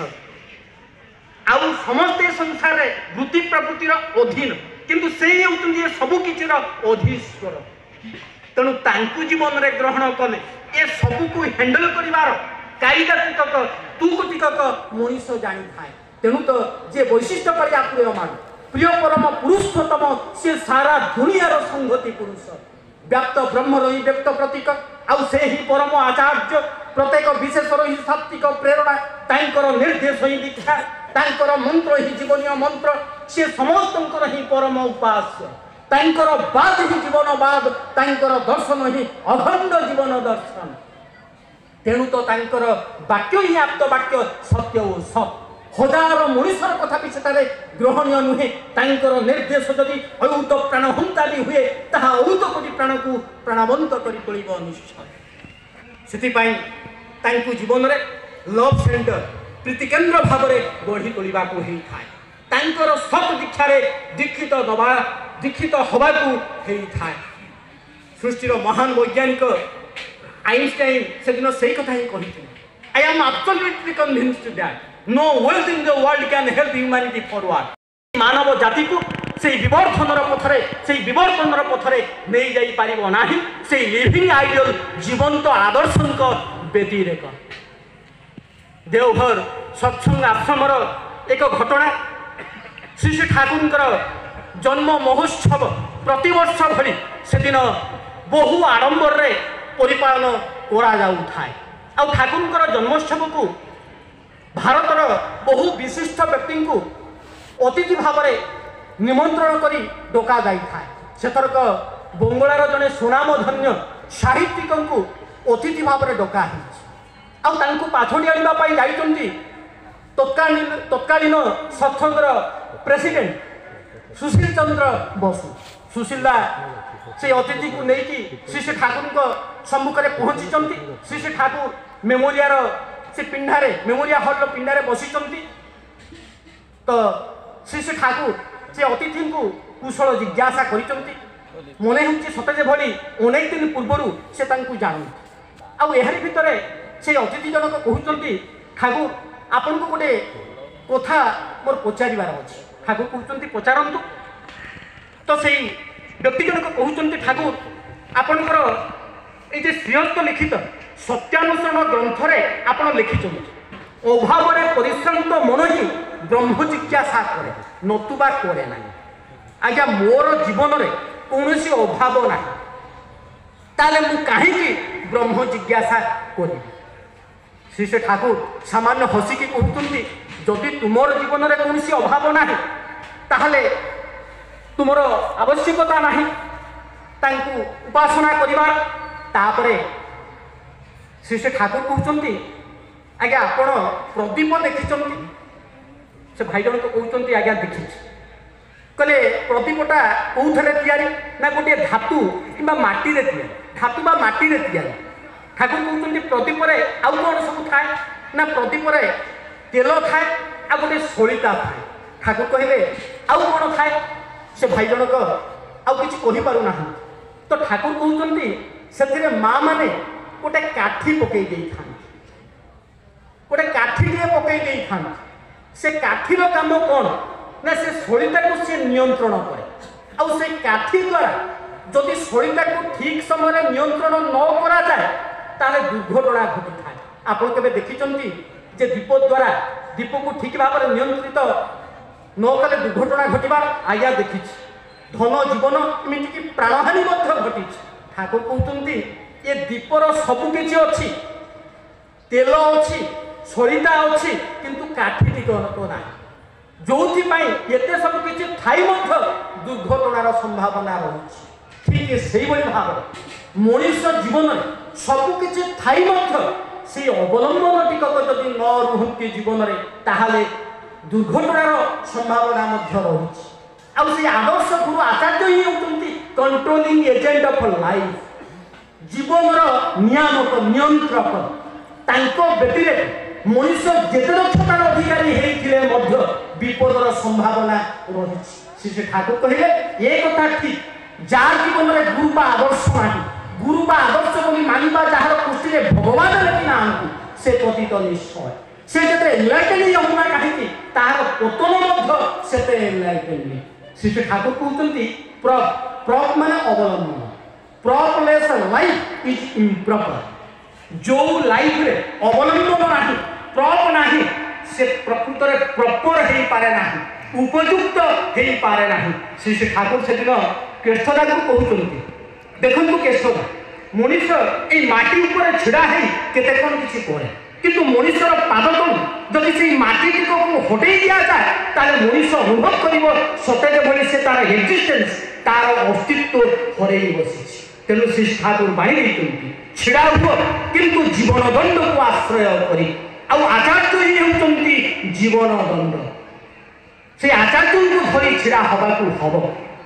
ଆଉ ସମସ୍ତେ ସଂସାରରେ ବୃତ୍ତି ପ୍ରବୃତ୍ତିର ଅଧୀନ, କିନ୍ତୁ ସେଇ ହେଉଛନ୍ତି ଏ ସବୁ କିଛିର ଅଧୀଶ୍ୱର। ତେଣୁ ତାଙ୍କୁ ଜୀବନରେ ଗ୍ରହଣ କଲେ ଏ ସବୁକୁ ହ୍ୟାଣ୍ଡେଲ କରିବାର କାଇଦା ଟିକକ ତୁକୁ ଟିକକ ମଣିଷ ଜାଣିଥାଏ। ତେଣୁ ତ ଯିଏ ବୈଶିଷ୍ଟ୍ୟ କରିବା ପ୍ରିୟମାନ ପ୍ରିୟ ପରମ ପୁରୁଷୋତ୍ତମ, ସେ ସାରା ଦୁନିଆର ସଂହତି ପୁରୁଷ, ବ୍ୟାପ୍ତ ବ୍ରହ୍ମର ହିଁ ବ୍ୟକ୍ତ ପ୍ରତୀକ, ଆଉ ସେ ହିଁ ପରମ ଆଚାର୍ଯ୍ୟ। ପ୍ରତ୍ୟେକ ବିଶେଷର ହିଁ ସାତ୍ତ୍ୱିକ ପ୍ରେରଣା, ତାଙ୍କର ନିର୍ଦ୍ଦେଶ ହିଁ ଦୀକ୍ଷା, ତାଙ୍କର ମନ୍ତ୍ର ହିଁ ଜୀବନୀୟ ମନ୍ତ୍ର, ସେ ସମସ୍ତଙ୍କର ହିଁ ପରମ ଉପାସ୍ୟ। ତାଙ୍କର ବାଦ ହିଁ ଜୀବନ ବାଦ, ତାଙ୍କର ଦର୍ଶନ ହିଁ ଅଖଣ୍ଡ ଜୀବନ ଦର୍ଶନ। ତେଣୁ ତ ତାଙ୍କର ବାକ୍ୟ ହିଁ ଆପ୍ତ ବାକ୍ୟ, ସତ୍ୟ ଓ ସତ୍। ହଜାର ମଣିଷର କଥା ବି ସେଠାରେ ଗ୍ରହଣୀୟ ନୁହେଁ। ତାଙ୍କର ନିର୍ଦ୍ଦେଶ ଯଦି ଅୟୁତ ପ୍ରାଣ ହନ୍ତା ବି ହୁଏ, ତାହା ଅୟୁତ କୋଟି ପ୍ରାଣକୁ ପ୍ରାଣବନ୍ତ କରି ତୋଳିବ ନିଶ୍ଚୟ। ସେଥିପାଇଁ ତାଙ୍କୁ ଜୀବନରେ ଲଭ୍ ସେଣ୍ଟର, ପ୍ରୀତିକେନ୍ଦ୍ର ଭାବରେ ଗଢ଼ି ତୋଳିବାକୁ ହେଇଥାଏ। ତାଙ୍କର ସତ୍ ଦୀକ୍ଷାରେ ଦୀକ୍ଷିତ ଦବା ଦୀକ୍ଷିତ ହେବାକୁ ହେଇଥାଏ। ସୃଷ୍ଟିର ମହାନ ବୈଜ୍ଞାନିକ ଆଇନଷ୍ଟାଇନ ସେଦିନ ସେଇ କଥା ହିଁ କହିଥିଲେ, I am absolutely convinced that no wealth in the world can help humanity forward. ମାନବ ଜାତିକୁ ସେଇ ବିବର୍ତ୍ତନର ପଥରେ, ସେଇ ବିବର୍ତ୍ତନର ପଥରେ ନେଇଯାଇ ପାରିବ ନାହିଁ ସେଇ ଲିଭିଂ ଆଇଡିଆଲ, ଜୀବନ୍ତ ଆଦର୍ଶଙ୍କ ବ୍ୟତିରେକ। ଦେଓଘର ସତ୍ସଙ୍ଗ ଆଶ୍ରମର ଏକ ଘଟଣା। ଶ୍ରୀ ଶ୍ରୀ ଠାକୁରଙ୍କର ଜନ୍ମ ମହୋତ୍ସବ ପ୍ରତିବର୍ଷ ଭଳି ସେଦିନ ବହୁ ଆଡ଼ମ୍ବରରେ ପରିପାଳନ କରାଯାଉଥାଏ। ଆଉ ଠାକୁରଙ୍କର ଜନ୍ମୋତ୍ସବକୁ ଭାରତର ବହୁ ବିଶିଷ୍ଟ ବ୍ୟକ୍ତିଙ୍କୁ ଅତିଥି ଭାବରେ ନିମନ୍ତ୍ରଣ କରି ଡକାଯାଇଥାଏ। ସେଥରକ ବଙ୍ଗଳାର ଜଣେ ସୁନାମଧନ୍ୟ ସାହିତ୍ୟିକଙ୍କୁ ଅତିଥି ଭାବରେ ଡକା ହେଇଛି। ଆଉ ତାଙ୍କୁ ପାଛୋଟି ଆଣିବା ପାଇଁ ଯାଇଛନ୍ତି ତତ୍କାଳୀନ ସତ୍ସଙ୍ଗର ପ୍ରେସିଡେଣ୍ଟ ସୁଶୀଲ ଚନ୍ଦ୍ର ବସୁ। ସୁଶୀଲ ଦା ସେଇ ଅତିଥିକୁ ନେଇକି ଶ୍ରୀ ଶ୍ରୀ ଠାକୁରଙ୍କ ସମ୍ମୁଖରେ ପହଞ୍ଚିଛନ୍ତି। ଶ୍ରୀ ଶ୍ରୀ ଠାକୁର ମେମୋରିଆର ସେ ପିଣ୍ଡାରେ, ମେମୋରିଆ ହଲ୍ର ପିଣ୍ଡାରେ ବସିଛନ୍ତି। ତ ଶ୍ରୀ ଶ୍ରୀ ଠାକୁର ସେ ଅତିଥିଙ୍କୁ କୁଶଳ ଜିଜ୍ଞାସା କରିଛନ୍ତି। ମନେ ହେଉଛି ସତେ ଯେଭଳି ଅନେକ ଦିନ ପୂର୍ବରୁ ସେ ତାଙ୍କୁ ଜାଣନ୍ତି। ଆଉ ଏହାରି ଭିତରେ ସେଇ ଅତିଥି ଜଣକ କହୁଛନ୍ତି, ଠାକୁର ଆପଣଙ୍କୁ ଗୋଟେ କଥା ମୋର ପଚାରିବାର ଅଛି। ଠାକୁର କହୁଛନ୍ତି ପଚାରନ୍ତୁ। ତ ସେଇ ବ୍ୟକ୍ତି ଜଣକ କହୁଛନ୍ତି, ଠାକୁର ଆପଣଙ୍କର ଏଇ ଯେ ଶ୍ରୀହସ୍ତ ଲିଖିତ ସତ୍ୟାନୁସରଣ ଗ୍ରନ୍ଥରେ ଆପଣ ଲେଖିଛନ୍ତି, ଅଭାବରେ ପରିଶ୍ରାନ୍ତ ମନ ହିଁ ବ୍ରହ୍ମ ଜିଜ୍ଞାସା କରେ, ନତୁବା କରେ ନାହିଁ। ଆଜ୍ଞା ମୋର ଜୀବନରେ କୌଣସି ଅଭାବ ନାହିଁ, ତାହେଲେ ମୁଁ କାହିଁକି ବ୍ରହ୍ମ ଜିଜ୍ଞାସା କରିବି? ଶ୍ରୀ ଶ୍ରୀ ଠାକୁର ସାମାନ୍ୟ ହସିକି କହୁଛନ୍ତି, ଯଦି ତୁମର ଜୀବନରେ କୌଣସି ଅଭାବ ନାହିଁ ତାହେଲେ ତୁମର ଆବଶ୍ୟକତା ନାହିଁ ତାଙ୍କୁ ଉପାସନା କରିବାର। ତାପରେ ଶ୍ରୀ ଶ୍ରୀ ଠାକୁର କହୁଛନ୍ତି, ଆଜ୍ଞା ଆପଣ ପ୍ରଦୀପ ଦେଖିଛନ୍ତି? ସେ ଭାଇ ଜଣକ କହୁଛନ୍ତି, ଆଜ୍ଞା ଦେଖିଛି। କହିଲେ ପ୍ରଦୀପଟା କେଉଁଥିରେ ତିଆରି? ନା ଗୋଟିଏ ଧାତୁ କିମ୍ବା ମାଟିରେ ତିଆରି, ଧାତୁ ବା ମାଟିରେ ତିଆରି। ଠାକୁର କହୁଛନ୍ତି ପ୍ରଦୀପରେ ଆଉ କ'ଣ ସବୁ ଥାଏ? ନା ପ୍ରଦୀପରେ ତେଲ ଥାଏ ଆଉ ଗୋଟିଏ ସଳିତା ଥାଏ। ଠାକୁର କହିଲେ ଆଉ କ'ଣ ଥାଏ? ସେ ଭାଇ ଜଣକ ଆଉ କିଛି କହିପାରୁନାହାନ୍ତି। ତ ଠାକୁର କହୁଛନ୍ତି ସେଥିରେ ମା ମାନେ ଗୋଟେ କାଠି ପକେଇ ଦେଇଥାନ୍ତି, ଗୋଟେ କାଠିଟିଏ ପକେଇ ଦେଇଥାନ୍ତି। ସେ କାଠିର କାମ କ'ଣ? ନା ସେ ସଳିତାକୁ ସେ ନିୟନ୍ତ୍ରଣ କରେ। ଆଉ ସେ କାଠି ଦ୍ୱାରା ଯଦି ସଳିତାକୁ ଠିକ୍ ସମୟରେ ନିୟନ୍ତ୍ରଣ ନ କରାଯାଏ ତାହେଲେ ଦୁର୍ଘଟଣା ଘଟିଥାଏ। ଆପଣ କେବେ ଦେଖିଛନ୍ତି ଯେ ଦୀପ ଦ୍ୱାରା ଦୀପକୁ ଠିକ୍ ଭାବରେ ନିୟନ୍ତ୍ରିତ ନ କଲେ ଦୁର୍ଘଟଣା ଘଟିବା? ଆଜ୍ଞା ଦେଖିଛି। ଧନ ଜୀବନ ଏମିତିକି ପ୍ରାଣହାନି ମଧ୍ୟ ଘଟିଛି। ଠାକୁର କହୁଛନ୍ତି ଏ ଦୀପର ସବୁ କିଛି ଅଛି, ତେଲ ଅଛି, ସଳିତା ଅଛି, କିନ୍ତୁ କାଠି ଟିକକ ନାହିଁ। ଯୋଉଥିପାଇଁ ଏତେ ସବୁ କିଛି ଥାଇ ମଧ୍ୟ ଦୁର୍ଘଟଣାର ସମ୍ଭାବନା ରହୁଛି। ଠିକ୍ ସେଇଭଳି ଭାବରେ ମଣିଷ ଜୀବନରେ ସବୁ କିଛି ଥାଇ ମଧ୍ୟ ସେଇ ଅବଲମ୍ବନ ଟିକକ ଯଦି ନ ରୁହନ୍ତି ଜୀବନରେ, ତାହେଲେ ଦୁର୍ଘଟଣାର ସମ୍ଭାବନା ମଧ୍ୟ ରହୁଛି। ଆଉ ସେଇ ଆଦର୍ଶ ଗୁରୁ ଆଚାର୍ଯ୍ୟ ହିଁ ହେଉଛନ୍ତି କଣ୍ଟ୍ରୋଲିଂ ଏଜେଣ୍ଟ ଅଫ୍ ଲାଇଫ୍, ଜୀବନର ନିୟାମକ, ନିୟନ୍ତ୍ରକ। ତାଙ୍କ ବ୍ୟତିରେକ ମଣିଷ ଯେତେ ଦକ୍ଷତାର ଅଧିକାରୀ ହେଇଥିଲେ ମଧ୍ୟ ବିପଦର ସମ୍ଭାବନା ରହିଛି। ଶ୍ରୀ ଶ୍ରୀ ଠାକୁର କହିଲେ ଏ କଥା ଠିକ୍, ଯାହାର ଜୀବନରେ ଗୁରୁ ବା ଆଦର୍ଶ ନାହିଁ, ଗୁରୁ ବା ଆଦର୍ଶ ବୋଲି ମାନିବା ଯାହାର କୃଷ୍ଟିରେ ଭଗବାନ ଲେଖି ନାହାନ୍ତି, ସେ ପତିତ ନିଶ୍ଚୟ। ସେ ଯେତେ ଏନଲାଇଟେନ୍ ହେଉନା କାହିଁକି, ତାହାର ପତନ ମଧ୍ୟ ସେତେ ଏନଲାଇଟେନ୍। ଶ୍ରୀ ଶ୍ରୀ ଠାକୁର କହୁଛନ୍ତି ପ୍ରପ୍, ପ୍ରପ୍ ମାନେ ଅବଲମ୍ବନ। ପ୍ରପଲେସ୍ ଲାଇଫ୍ is ଇମ୍ପ୍ରପର। ଯୋଉ ଲାଇଫରେ ଅବଲମ୍ବନ ନାହିଁ, ପ୍ରପ୍ ନାହିଁ, ସେ ପ୍ରକୃତରେ ପ୍ରପର ହେଇପାରେ ନାହିଁ, ଉପଯୁକ୍ତ ହେଇପାରେ ନାହିଁ। ଶ୍ରୀ ଶ୍ରୀ ଠାକୁର ସେଦିନ କେଷ୍ଠଦାକୁ କହୁଛନ୍ତି, ଦେଖନ୍ତୁ କେଷ୍ଠଦା, ମଣିଷ ଏଇ ମାଟି ଉପରେ ଛିଡ଼ା ହେଇ କେତେ କ'ଣ କିଛି କରେ, କିନ୍ତୁ ମଣିଷର ପାଦ ତଳୁ ଯଦି ସେଇ ମାଟି ଟିକକୁ ହଟେଇ ଦିଆଯାଏ, ତାହେଲେ ମଣିଷ ଅନୁଭବ କରିବ ସତେ ଯେଭଳି ସେ ତାର ଏକ୍ଜିଷ୍ଟେନ୍ସ, ତାର ଅସ୍ତିତ୍ୱ ହରେଇ ବସିଛି। ତେଣୁ ଶ୍ରୀ ଠାକୁର ବାଣୀ ଦେଇଛନ୍ତି, ଛିଡ଼ା ହୁଅ କିନ୍ତୁ ଜୀବନ ଦଣ୍ଡକୁ ଆଶ୍ରୟ କରି। ଆଉ ଆଚାର୍ଯ୍ୟ ହିଁ ହେଉଛନ୍ତି ଜୀବନ ଦଣ୍ଡ। ସେ ଆଚାର୍ଯ୍ୟଙ୍କୁ ଧରି ଛିଡ଼ା ହେବାକୁ ହବ,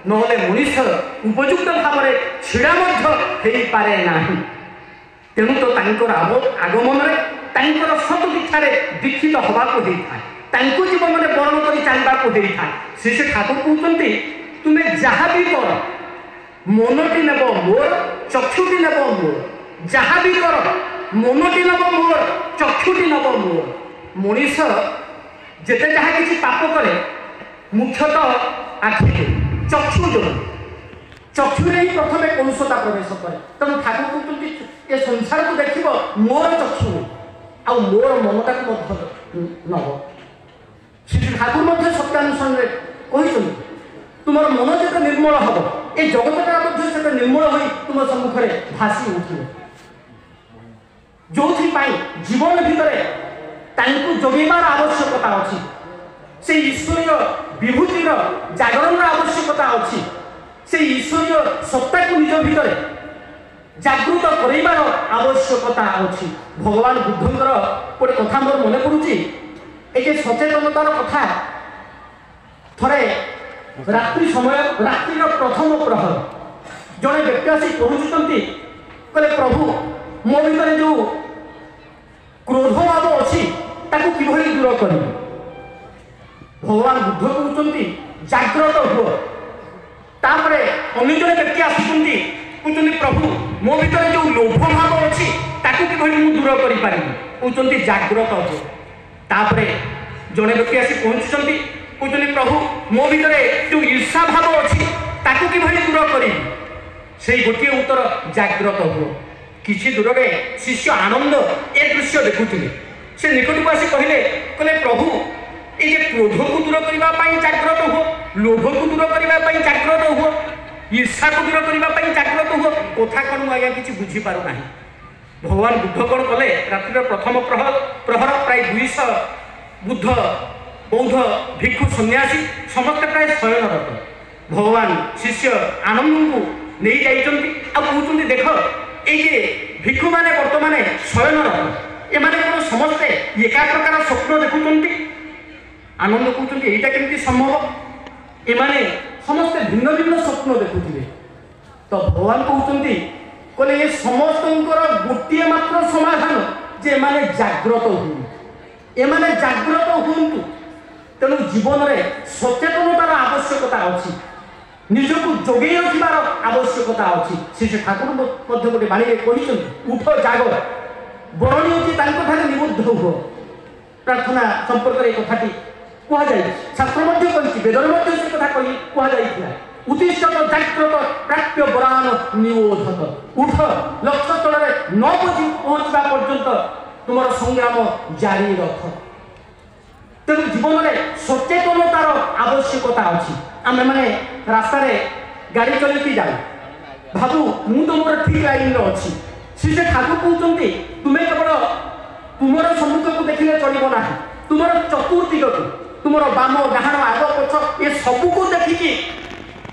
ନହେଲେ ମଣିଷ ଉପଯୁକ୍ତ ଭାବରେ ଛିଡ଼ା ମଧ୍ୟ ହେଇପାରେ ନାହିଁ। ତେଣୁ ତ ତାଙ୍କର ଆଗମନରେ ତାଙ୍କର ସତଦୀକ୍ଷାରେ ଦୀକ୍ଷିତ ହେବାକୁ ହେଇଥାଏ, ତାଙ୍କୁ ଜୀବନରେ ବରଣ କରି ଚାଲିବାକୁ ହେଇଥାଏ। ଶ୍ରୀ ଶ୍ରୀ ଠାକୁର କହୁଛନ୍ତି ତୁମେ ଯାହା ବି କର, ମନଟି ନେବ ମୋର, ଚକ୍ଷୁଟି ନେବ ମୋର। ଯାହା ବି କର, ମନଟି ନେବ ମୋର, ଚକ୍ଷୁଟି ନେବ ମୋର। ମଣିଷ ଯେତେ ଯାହା କିଛି ପାପ କରେ, ମୁଖ୍ୟତଃ ଆଖି ଯୋଗୁଁ, ଚକ୍ଷୁ ଯୋଗୁଁ। ଚକ୍ଷୁରେ ହିଁ ପ୍ରଥମେ କଳୁଷତା ପ୍ରବେଶ କରେ। ତେଣୁ ଠାକୁର କହୁଛନ୍ତି ଏ ସଂସାରକୁ ଦେଖିବ ମୋର ଚକ୍ଷୁ, ଆଉ ମୋର ମନଟାକୁ ମଧ୍ୟ ନବ। ଶ୍ରୀ ଠାକୁର ମଧ୍ୟ ସତ୍ୟାନୁସରଣରେ କହିଛନ୍ତି ତୁମର ମନ ଯେତେ ନିର୍ମଳ ହେବ, ଏ ଜଗତଟା ମଧ୍ୟ ସେତେ ନିର୍ମଳ ହୋଇ ତୁମ ସମ୍ମୁଖରେ ଭାସି ଉଠିବ। ଯୋଉଥିପାଇଁ ଜୀବନ ଭିତରେ ତାଙ୍କୁ ଯୋଗେଇବାର ଆବଶ୍ୟକତା ଅଛି, ସେଇ ଈଶ୍ୱରୀୟ ବିଭୂତିର ଜାଗରଣର ଆବଶ୍ୟକତା ଅଛି, ସେଇ ଈଶ୍ୱରୀୟ ସତ୍ତାକୁ ନିଜ ଭିତରେ ଜାଗୃତ କରାଇବାର ଆବଶ୍ୟକତା ଅଛି। ଭଗବାନ ବୁଦ୍ଧଙ୍କର ଗୋଟେ କଥା ମୋର ମନେ ପଡୁଛି, ଏଇ ଯେ ସଚେତନତାର କଥା। ଥରେ ରାତ୍ରି ସମୟ, ରାତ୍ରିର ପ୍ରଥମ ପ୍ରହର, ଜଣେ ବ୍ୟକ୍ତି ଆସି ପହଞ୍ଚୁଛନ୍ତି, କହିଲେ ପ୍ରଭୁ ମୋ ଭିତରେ ଯୋଉ କ୍ରୋଧ ଭାବ ଅଛି ତାକୁ କିଭଳି ଦୂର କରିବି? ଭଗବାନ ବୁଦ୍ଧ କହୁଛନ୍ତି ଜାଗ୍ରତ ହୁଅ। ତାପରେ ଅନ୍ୟ ଜଣେ ବ୍ୟକ୍ତି ଆସୁଛନ୍ତି, କହୁଛନ୍ତି ପ୍ରଭୁ ମୋ ଭିତରେ ଯୋଉ ଲୋଭ ଭାବ ଅଛି ତାକୁ କିଭଳି ମୁଁ ଦୂର କରିପାରିବି? କହୁଛନ୍ତି ଜାଗ୍ରତ ହୁଅ। ତାପରେ ଜଣେ ବ୍ୟକ୍ତି ଆସି ପହଞ୍ଚୁଛନ୍ତି, କହୁଛନ୍ତି ପ୍ରଭୁ ମୋ ଭିତରେ ଯୋଉ ଈର୍ଷା ଭାବ ଅଛି ତାକୁ କିଭଳି ଦୂର କରିବି? ସେଇ ଗୋଟିଏ ଉତ୍ତର, ଜାଗ୍ରତ ହୁଅ। କିଛି ଦୂରରେ ଶିଷ୍ୟ ଆନନ୍ଦ ଏ ଦୃଶ୍ୟ ଦେଖୁଥିଲେ। ସେ ନିକଟକୁ ଆସି କହିଲେ, କହିଲେ ପ୍ରଭୁ ଏଇ ଯେ କ୍ରୋଧକୁ ଦୂର କରିବା ପାଇଁ ଜାଗ୍ରତ ହୁଅ, ଲୋଭକୁ ଦୂର କରିବା ପାଇଁ ଜାଗ୍ରତ ହୁଅ, ଈର୍ଷାକୁ ଦୂର କରିବା ପାଇଁ ଜାଗ୍ରତ ହୁଅ, କଥା କ'ଣ ମୁଁ ଆଜ୍ଞା କିଛି ବୁଝିପାରୁନାହିଁ। ଭଗବାନ ବୁଦ୍ଧ କ'ଣ କଲେ, ରାତ୍ରିର ପ୍ରଥମ ପ୍ରହର ପ୍ରାୟ 200 ବୁଦ୍ଧ ବୌଦ୍ଧ ଭିକ୍ଷୁ ସନ୍ନ୍ୟାସୀ ସମସ୍ତେ ପ୍ରାୟ ଶୟନରତ। ଭଗବାନ ଶିଷ୍ୟ ଆନନ୍ଦଙ୍କୁ ନେଇ ଯାଇଛନ୍ତି ଆଉ କହୁଛନ୍ତି ଦେଖ ଏଇ ଯେ ଭିକ୍ଷୁମାନେ ବର୍ତ୍ତମାନ ଶୟନରତ, ଏମାନେ କ'ଣ ସମସ୍ତେ ଏକା ପ୍ରକାର ସ୍ୱପ୍ନ ଦେଖୁଛନ୍ତି? ଆନନ୍ଦ କହୁଛନ୍ତି ଏଇଟା କେମିତି ସମ୍ଭବ? ଏମାନେ ସମସ୍ତେ ଭିନ୍ନ ଭିନ୍ନ ସ୍ୱପ୍ନ ଦେଖୁଥିବେ। ତ ଭଗବାନ କହୁଛନ୍ତି, କହିଲେ ଏ ସମସ୍ତଙ୍କର ଗୋଟିଏ ମାତ୍ର ସମାଧାନ ଯେ ଏମାନେ ଜାଗ୍ରତ ହୁଅନ୍ତୁ, ଏମାନେ ଜାଗ୍ରତ ହୁଅନ୍ତୁ। ତେଣୁ ଜୀବନରେ ସଚେତନତାର ଆବଶ୍ୟକତା ଅଛି, ନିଜକୁ ଯୋଗେଇ ରଖିବାର ଆବଶ୍ୟକତା ଅଛି। ଶ୍ରୀ ଶ୍ରୀ ଠାକୁର ମଧ୍ୟ ଗୋଟେ ବାଣୀରେ କହିଛନ୍ତି, ଉଠ ଜାଗ, ବରଣୀ ଅଛି ତାଙ୍କଠାରେ ନିବୁଦ୍ଧ ହୁଅ। ପ୍ରାର୍ଥନା ସମ୍ପର୍କରେ ଏ କଥାଟି କୁହାଯାଇଛି, ଶାସ୍ତ୍ର ମଧ୍ୟ କହିଛି, ବେଦରେ ମଧ୍ୟ ସେ କଥା କହି କୁହାଯାଇଥିଲା। ଉତ୍ତିଷ୍ଠତ ଜାଗ୍ରତ ପ୍ରାପ୍ୟ ବରାନ ନିବୋଧତ। ଉଠ, ଲକ୍ଷ୍ୟସ୍ଥଳରେ ନ ପହଞ୍ଚିବା ପର୍ଯ୍ୟନ୍ତ ତୁମର ସଂଗ୍ରାମ ଜାରି ରଖ। ତେଣୁ ଜୀବନରେ ସଚେତନତାର ଆବଶ୍ୟକତା ଅଛି। ଆମେମାନେ ରାସ୍ତାରେ ଗାଡ଼ି ଚଲେଇକି ଯାଉ, ଭାବୁ ମୁଁ ତ ମୋର ଠିକ୍ ଲାଇନ୍ରେ ଅଛି। ଶ୍ରୀ ଶ୍ରୀ ଠାକୁର କହୁଛନ୍ତି ତୁମେ କେବଳ ତୁମର ସମ୍ମୁଖକୁ ଦେଖିଲେ ଚଳିବ ନାହିଁ, ତୁମର ଚତୁର୍ଦିଗକୁ, ତୁମର ବାମ ଡାହାଣ ଆଗ ପଛ ଏ ସବୁକୁ ଦେଖିକି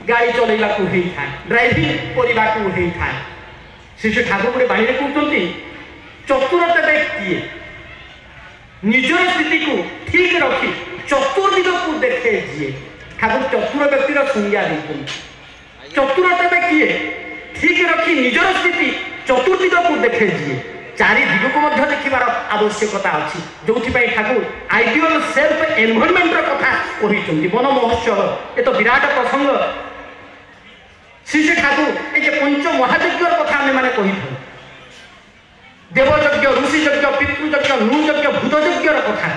ଗାଡ଼ି ଚଲେଇବାକୁ ହେଇଥାଏ, ଡ୍ରାଇଭିଂ କରିବାକୁ ହେଇଥାଏ। ଶ୍ରୀ ଶ୍ରୀ ଠାକୁର ଗୋଟେ ବାଣୀରେ କହୁଛନ୍ତି ଚତୁର ତେବେ କିଏ, ନିଜର ସ୍ଥିତିକୁ ଠିକ ରଖି ଚତୁର୍ଦିଗକୁ ଦେଖେ ଯିଏ। ଠାକୁର ଚତୁର ବ୍ୟକ୍ତିର ସଂଜ୍ଞା ଦେଇଛନ୍ତି। ଚତୁର ତେବେ କିଏ, ଠିକ ରଖି ନିଜର ସ୍ଥିତି ଚତୁର୍ଦିଗକୁ ଦେଖେ ଯିଏ। ଚାରି ଦିଗକୁ ମଧ୍ୟ ଦେଖିବାର ଆବଶ୍ୟକତା ଅଛି, ଯୋଉଥିପାଇଁ ଠାକୁର ଆଇଡିଆଲ ସେଲ୍ଫ ଏନଭାରନମେଣ୍ଟର କଥା କହିଛନ୍ତି। ବନ ମହୋତ୍ସବ ଏ ତ ବିରାଟ ପ୍ରସଙ୍ଗ। ଶ୍ରୀ ଶ୍ରୀ ଠାକୁର ଏ ଯେ ପଞ୍ଚ ମହାଯଜ୍ଞର କଥା ଆମେମାନେ କହିଥାଉ, ଦେବଯଜ୍ଞ, ଋଷିଯଜ୍ଞ, ପିତୃଯଜ୍ଞ, ନୃଯଜ୍ଞ, ଭୂତଯଜ୍ଞର କଥା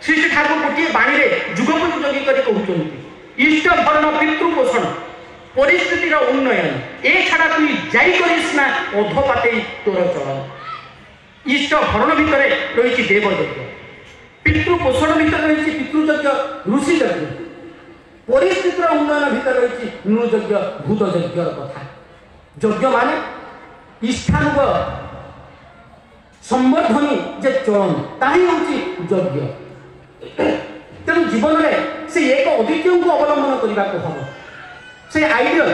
ଶ୍ରୀ ଶ୍ରୀ ଠାକୁର ଗୋଟିଏ ବାଣୀରେ ଯୁଗକୁ ଯୋଗୀ କରି କହୁଛନ୍ତି। ଇଷ୍ଟ ଭରଣ, ପିତୃପୋଷଣ, ପରିସ୍ଥିତିର ଉନ୍ନୟନ, ଏ ଛଡ଼ା ତୁଇ ଯାଇ କରିস ନା ଅଧପାତେଇ ତୋର ଚଳନ। ଇଷ୍ଟ ଭରଣ ଭିତରେ ରହିଛି ଦେବଯଜ୍ଞ, ପିତୃପୋଷଣ ଭିତରେ ରହିଛି ପିତୃଯଜ୍ଞ, ଋଷିଯଜ୍ଞ, ପରିସ୍ଥିତିର ଉନ୍ନୟନ ଭିତରେ ରହିଛି ନୃଯଜ୍ଞ, ଭୂତଯଜ୍ଞର କଥା। ଯଜ୍ଞ ମାନେ ଇଷ୍ଠାନୁଗ ସମ୍ବର୍ଦ୍ଧନୀ ଯେ ଚଳନ, ତାହା ହିଁ ହେଉଛି ଯଜ୍ଞ। ତେଣୁ ଜୀବନରେ ସେ ଏକ ଅଦ୍ୱିତୀୟଙ୍କୁ ଅବଲମ୍ବନ କରିବାକୁ ହେବ। ସେ ଆଇଡିଆଲ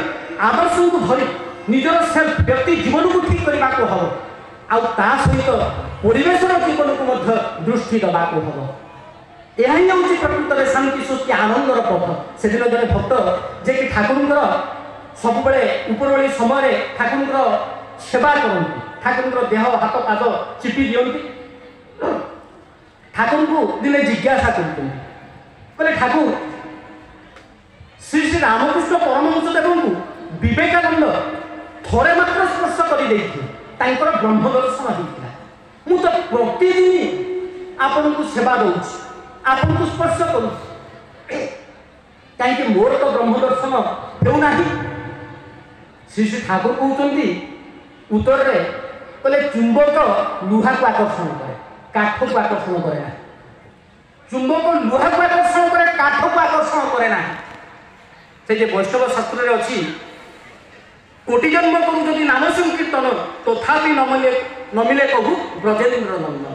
ଆଦର୍ଶଙ୍କୁ ଧରି ନିଜର ସେଲ୍ଫ ବ୍ୟକ୍ତି ଜୀବନକୁ ଠିକ୍ କରିବାକୁ ହେବ, ଆଉ ତା ସହିତ ପରିବେଶର ଜୀବନକୁ ମଧ୍ୟ ଦୃଷ୍ଟି ଦେବାକୁ ହେବ। ଏହା ହିଁ ହେଉଛି ପ୍ରକୃତରେ ଶାନ୍ତି, ସ୍ୱସ୍ତି, ଆନନ୍ଦର ପଥ। ସେଦିନ ଜଣେ ଭକ୍ତ ଯିଏକି ଠାକୁରଙ୍କର ସବୁବେଳେ ଉପରଓଳି ସମୟରେ ଠାକୁରଙ୍କର ସେବା କରନ୍ତି, ଠାକୁରଙ୍କର ଦେହ ହାତ ପାଦ ଚିପି ଦିଅନ୍ତି, ଠାକୁରଙ୍କୁ ଦିନେ ଜିଜ୍ଞାସା କରୁଛନ୍ତି, କହିଲେ ଠାକୁର, ଶ୍ରୀ ଶ୍ରୀ ରାମକୃଷ୍ଣ ପରମହଂସ ଦେବଙ୍କୁ ବିବେକାନନ୍ଦ ଥରେ ମାତ୍ର ସ୍ପର୍ଶ କରିଦେଇଥିଲେ, ତାଙ୍କର ବ୍ରହ୍ମ ଦର୍ଶନ ହେଇଥିଲା। ମୁଁ ତ ପ୍ରତିଦିନ ଆପଣଙ୍କୁ ସେବା ଦଉଛି, ଆପଣଙ୍କୁ ସ୍ପର୍ଶ କରୁଛି, କାହିଁକି ମୋର ତ ବ୍ରହ୍ମ ଦର୍ଶନ ହେଉନାହିଁ? ଶ୍ରୀ ଶ୍ରୀ ଠାକୁର କହୁଛନ୍ତି ଉତ୍ତରରେ, କହିଲେ ଚୁମ୍ବକ ଲୁହାକୁ ଆକର୍ଷଣ କରେ, କାଠକୁ ଆକର୍ଷଣ କରେ ନାହିଁ। ଚୁମ୍ବକ ଲୁହାକୁ ଆକର୍ଷଣ କରେ, କାଠକୁ ଆକର୍ଷଣ କରେ ନାହିଁ। ସେ ଯେ ବୈଷ୍ଣବ ଶାସ୍ତ୍ରରେ ଅଛି, କୋଟି ଜନ୍ମ କରୁ ଯଦି ନାମ ସଂକୀର୍ତ୍ତନ, ତଥାପି ନମିଲେ କହୁ ବ୍ରଜେନ୍ଦ୍ର ନନ୍ଦନ।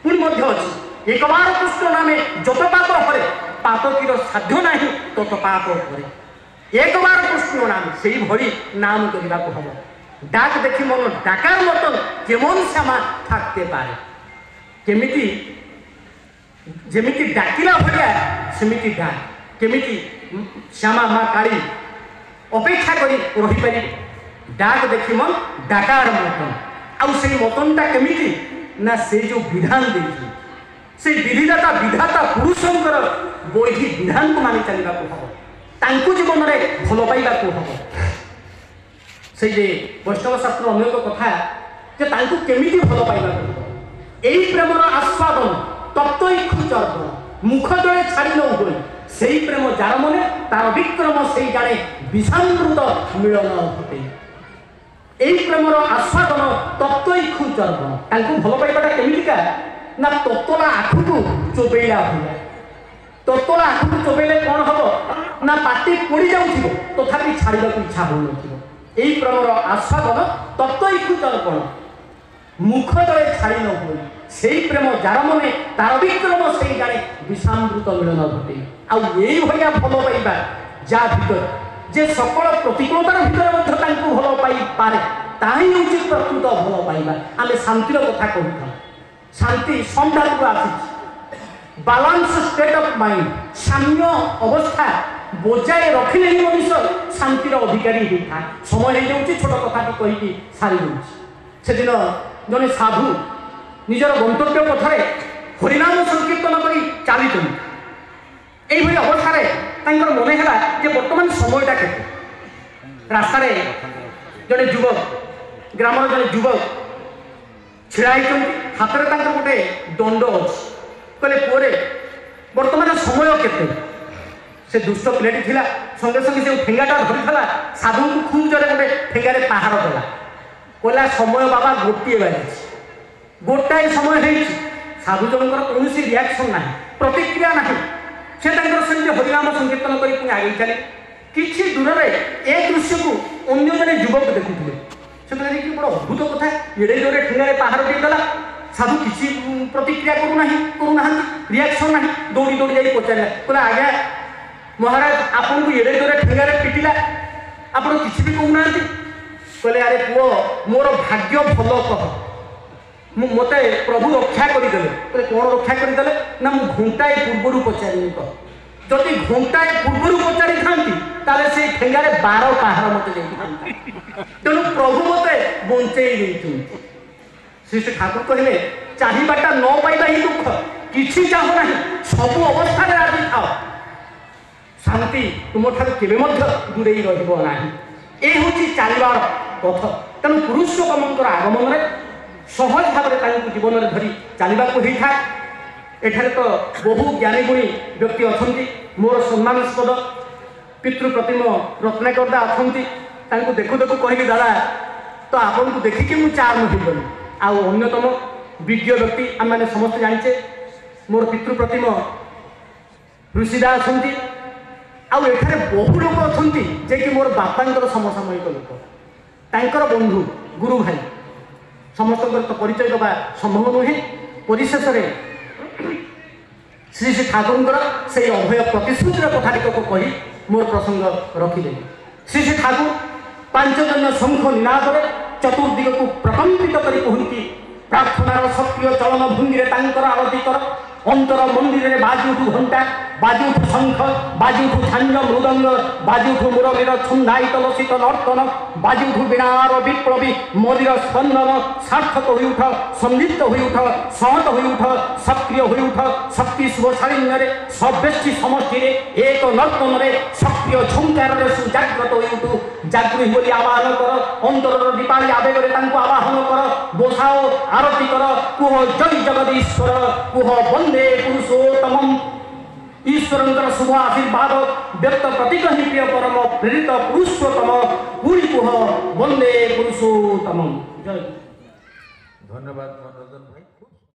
ପୁଣି ମଧ୍ୟ ଅଛି, ଏକବାର କୃଷ୍ଣ ନାମେ ଯତ ପାପ ହରେ, ପାତକୀର ସାଧ୍ୟ ନାହିଁ ତତ ପାପ ହରେ। ଏକବାର କୃଷ୍ଣ ନାମ, ସେଇଭଳି ନାମ କରିବାକୁ ହବ। ডাক দেখি মন ডাকার মতন কেমন শ্যামা থাকতে পারে। কেমিতি যেমিতি ডাকিলা ভଳିଆ ସେମିତି ଡାକ, କେମିତି ଶ୍ୟାମା ମା କାଳୀ ଅପେକ୍ଷା କରି ରହିପାରିବେ? ଡାକ ଦେଖି ମନ ଡାକାର ମତନ। ଆଉ ସେଇ ମତନଟା କେମିତି ନା ସେ ଯୋଉ ବିଧାନ ଦେଇଛନ୍ତି, ସେଇ ବିଧିଦାତା ବିଧାତା ପୁରୁଷଙ୍କର ବୈଧି ବିଧାନକୁ ମାନି ଚାଲିବାକୁ ହବ, ତାଙ୍କୁ ଜୀବନରେ ଭଲ ପାଇବାକୁ ହବ। ସେଇ ଯେ ବୈଷ୍ଣବ ଶାସ୍ତ୍ର ଅନ୍ୟ ଏକ କଥା ଯେ ତାଙ୍କୁ କେମିତି ଭଲ ପାଇବାକୁ ହବ। ଏଇ ପ୍ରେମର ଆସ୍ୱାଦନ ତପ୍ତ ଇକ୍ଷୁ ଚର୍ପଣ, ମୁଖ ଜଳେ ଛାଡ଼ି ନ ହୁଏ, ସେଇ ପ୍ରେମ ଯାର ମନେ ତାର ବିକ୍ରମ ସେଇ ଜାଣେ ବିଷାମୃତ ମିଳନ ଘଟେ। ଏଇ ପ୍ରେମର ଆସ୍ୱାଦନ ତପ୍ତ ଇକ୍ଷୁ ଚର୍ପଣ, ତାଙ୍କୁ ଭଲ ପାଇବାଟା କେମିତିକା ନା ତତଲା ଆଖୁକୁ ଚୋବେଇଲା ଭଳିଆ। ତତଲା ଆଖୁକୁ ଚୋବେଇଲେ କ'ଣ ହବ ନା ପାଟି ପୋଡ଼ି ଯାଉଥିବ, ତଥାପି ଛାଡ଼ିବାକୁ ଇଚ୍ଛା ହେଉନଥିବ। ଏଇ ପ୍ରେମର ଆସ୍ୱାଦନ ତପ୍ତ ଇକ୍ଷୁ ଚର୍ପଣ, ମୁଖ ତଳେ ଛାଡ଼ି ନ ହୁଏ, ସେଇ ପ୍ରେମ ଯାର ମନେ ତାର ବିକ୍ରମ ସେଇ ଜାଣେ ବିଷାମୃତ ମିଳନ ଘଟେ। ଆଉ ଏଇଭଳିଆ ଭଲ ପାଇବା ଯାହା ଭିତରେ ଯେ ସକଳ ପ୍ରତିକୂଳତାର ଭିତରେ ମଧ୍ୟ ତାଙ୍କୁ ଭଲ ପାଇପାରେ, ତାହା ହିଁ ହେଉଛି ପ୍ରକୃତ ଭଲ ପାଇବା। ଆମେ ଶାନ୍ତିର କଥା କହୁଥାଉ, ଶାନ୍ତି ସନ୍ଧାନରୁ ଆସିଛି, ବାଲାନ୍ସ ଷ୍ଟେଟ୍ ଅଫ୍ ମାଇଣ୍ଡ, ସାମ୍ୟ ଅବସ୍ଥା ବଜାୟ ରଖିଲେ ହିଁ ମଣିଷ ଶାନ୍ତିର ଅଧିକାରୀ ହେଇଥାଏ। ସମୟ ହେଇଯାଉଛି, ଛୋଟ କଥାଟି କହିକି ସାରି ଦେଉଛି। ସେଦିନ ଜଣେ ସାଧୁ ନିଜର ଗନ୍ତବ୍ୟ ପଥରେ ହରିନାମ ସଂକୀର୍ତ୍ତନ କରି ଚାଲିଛନ୍ତି। ଏଇଭଳି ଅବସ୍ଥାରେ ତାଙ୍କର ମନେ ହେଲା ଯେ ବର୍ତ୍ତମାନ ସମୟଟା କେତେ। ରାସ୍ତାରେ ଜଣେ ଯୁବକ, ଗ୍ରାମର ଜଣେ ଯୁବକ ଛିଡ଼ା ହେଇଛନ୍ତି, ହାତରେ ତାଙ୍କର ଗୋଟେ ଦଣ୍ଡ ଅଛି। କହିଲେ ପୁଅରେ ବର୍ତ୍ତମାନ ସମୟ କେତେ? ସେ ଦୁଷ୍ଟ ପିଲାଟି ଥିଲା, ସଙ୍ଗେ ସଙ୍ଗେ ସେ ଠେଙ୍ଗାଟା ଧରିଥିଲା, ସାଧୁଙ୍କୁ ଖୁବ୍ ଜୋରେ ଗୋଟେ ଠେଙ୍ଗାରେ ପାହାର ଦେଲା। କହିଲା ସମୟ ବାବା ଗୋଟିଏ ବାଜିଛି, ଗୋଟାଏ ସମୟ ହେଇଛି। ସାଧୁ ଜଣଙ୍କର କୌଣସି ରିଆକ୍ସନ୍ ନାହିଁ, ପ୍ରତିକ୍ରିୟା ନାହିଁ। ସେ ତାଙ୍କର ସେମିତି ହରିନାମ ସଂକୀର୍ତ୍ତନ କରି ପୁଣି ଆଗେଇ ଚାଲେ। କିଛି ଦୂରରେ ଏ ଦୃଶ୍ୟକୁ ଅନ୍ୟ ଜଣେ ଯୁବକ ଦେଖୁଥିଲେ। ସେ କହିଲେ କି ବଡ଼ ଅଦ୍ଭୁତ କଥା, ଏଡ଼େ ଜୋରେ ଠେଙ୍ଗାରେ ପାହାର ଦେଇଦେଲା, ସାଧୁ କିଛି ପ୍ରତିକ୍ରିୟା କରୁନାହାନ୍ତି, ରିଆକ୍ସନ୍ ନାହିଁ। ଦୌଡ଼ି ଦୌଡ଼ି ଯାଇ ପଚାରିଲା, କହିଲା ଆଜ୍ଞା ମହାରାଜ, ଆପଣଙ୍କୁ ଏଡ଼େ ଜୋରେ ଠେଙ୍ଗାରେ ପିଟିଲା, ଆପଣ କିଛି ବି କହୁନାହାନ୍ତି। କହିଲେ ଆରେ ପୁଅ, ମୋର ଭାଗ୍ୟ ଭଲ କହ, ମୁଁ ମୋତେ ପ୍ରଭୁ ରକ୍ଷା କରିଦେଲେ। କହିଲେ କ'ଣ ରକ୍ଷା କରିଦେଲେ? ନା ମୁଁ ଘଣ୍ଟାଏ ପୂର୍ବରୁ ପଚାରିନି କହ, ଯଦି ଘଣ୍ଟାଏ ପୂର୍ବରୁ ପଚାରିଥାନ୍ତି ତାହେଲେ ସେଇ ଠେଙ୍ଗାରେ 12 ପାହାର ମୋତେ ଦେଇଥାନ୍ତା, ତେଣୁ ପ୍ରଭୁ ମୋତେ ବଞ୍ଚେଇ ଦେଇଛନ୍ତି। ଶ୍ରୀ ଶ୍ରୀ ଠାକୁର କହିଲେ ଚାହିଁବାଟା ନ ପାଇବା ହିଁ ଦୁଃଖ, କିଛି ଚାହୁଁ ନାହିଁ, ସବୁ ଅବସ୍ଥାରେ ରାଜି ଥାଅ, ଶାନ୍ତି ତୁମଠାରୁ କେବେ ମଧ୍ୟ ଦୂରେଇ ରହିବ ନାହିଁ। ଏ ହେଉଛି ଚାଲିବାର ପଥ। ତେଣୁ ପୁରୁଷୋତ୍ତମଙ୍କର ଆଗମନରେ ସହଜ ଭାବରେ ତାଙ୍କୁ ଜୀବନରେ ଧରି ଚାଲିବାକୁ ହେଇଥାଏ। ଏଠାରେ ତ ବହୁ ଜ୍ଞାନୀ ଗୁଣୀ ବ୍ୟକ୍ତି ଅଛନ୍ତି। ମୋର ସମ୍ମାନାସ୍ପଦ ପିତୃପ୍ରତିମ ରତ୍ନାକର ଦା ଅଛନ୍ତି। ତାଙ୍କୁ ଦେଖୁ ଦେଖୁ କହିଲି, ଦାଦା ତ ଆପଣଙ୍କୁ ଦେଖିକି ମୁଁ ଚାର୍ମ ହେଇଗଲି। ଆଉ ଅନ୍ୟତମ ବିଜ୍ଞ ବ୍ୟକ୍ତି ଆମେମାନେ ସମସ୍ତେ ଜାଣିଛେ, ମୋର ପିତୃପ୍ରତିମ ଋଷିଦା ଅଛନ୍ତି। ଆଉ ଏଠାରେ ବହୁ ଲୋକ ଅଛନ୍ତି ଯେ କି ମୋର ବାପାଙ୍କର ସମସାମୟିକ ଲୋକ, ତାଙ୍କର ବନ୍ଧୁ ଗୁରୁ ଭାଇ, ସମସ୍ତଙ୍କର ତ ପରିଚୟ ଦେବା ସମ୍ଭବ ନୁହେଁ। ପରିଶେଷରେ ଶ୍ରୀ ଶ୍ରୀ ଠାକୁରଙ୍କର ସେଇ ଅଭୟ ପ୍ରତିଶ୍ରୁତିର କଥା ଟିକକ କହି ମୋର ପ୍ରସଙ୍ଗ ରଖିଦେଲି। ଶ୍ରୀ ଶ୍ରୀ ଠାକୁର ପାଞ୍ଚଜନ୍ୟ ଶଙ୍ଖ ନିନାଦରେ ଚତୁର୍ଦିଗକୁ ପ୍ରକମ୍ପିତ କରି କୁହନ୍ତି, ପ୍ରାର୍ଥନାର ସକ୍ରିୟ ଚଳନ ଭଙ୍ଗୀରେ ତାଙ୍କର ଆରତି କର, ଅନ୍ତର ମନ୍ଦିରରେ ବାଜି ଉଠୁ ଘଣ୍ଟା, ବାଜି ଉଠୁ ଶଙ୍ଖ, ବାଜି ଉଠୁ ଝାଞ୍ଜ ମୃଦଙ୍ଗ, ବାଜି ଉଠୁ ମୁରଲୀର ଛନ୍ଦାୟିତ ଲସିତ ନର୍ତ୍ତନ, ବାଜି ଉଠୁ ବୀଣାର ବିପ୍ଳବୀ ମଦିର ସ୍ପନ୍ଦନ। ସାର୍ଥକ ହୋଇ ଉଠ, ସନ୍ଦିପ୍ତ ହୋଇ ଉଠ, ସହତ ହୋଇ ଉଠ, ସକ୍ରିୟ ହୋଇ ଉଠ, ଶକ୍ତି ଶୁଭ ଶାଳିନ୍ୟରେ ସବ୍ୟଷ୍ଟି ସମଷ୍ଟିରେ ଏକ ନର୍ତ୍ତନରେ ସକ୍ରିୟ ଝଙ୍କାରରେ ସୁଜାଗ୍ରତ ହୋଇ ଉଠୁ। ଜାଗୃହି ବୋଲି ଆବାହନ କର, ଅନ୍ତରର ଦୀପାଳି ଆବେଗରେ ତାଙ୍କୁ ଆବାହନ କର, ବସାଅ, ଆରତି କର, କୁହ ଜୟ ଜଗଦୀଶ୍ୱର, କୁହ ବନ୍ଦେ ପୁରୁଷୋତ୍ତମମ୍। ଈଶ୍ୱରଙ୍କର ଶୁଭ ଆଶୀର୍ବାଦ ବ୍ୟକ୍ତ ପ୍ରତୀକ ହିଁ ପ୍ରିୟ ପରମ ପ୍ରେରିତ ପୁରୁଷୋତ୍ତମ। ପୁଣି କୁହ ବନ୍ଦେ ପୁରୁଷୋତ୍ତମମ୍। ଜୟ। ଧନ୍ୟବାଦ ମନୋରଞ୍ଜନ ଭାଇ।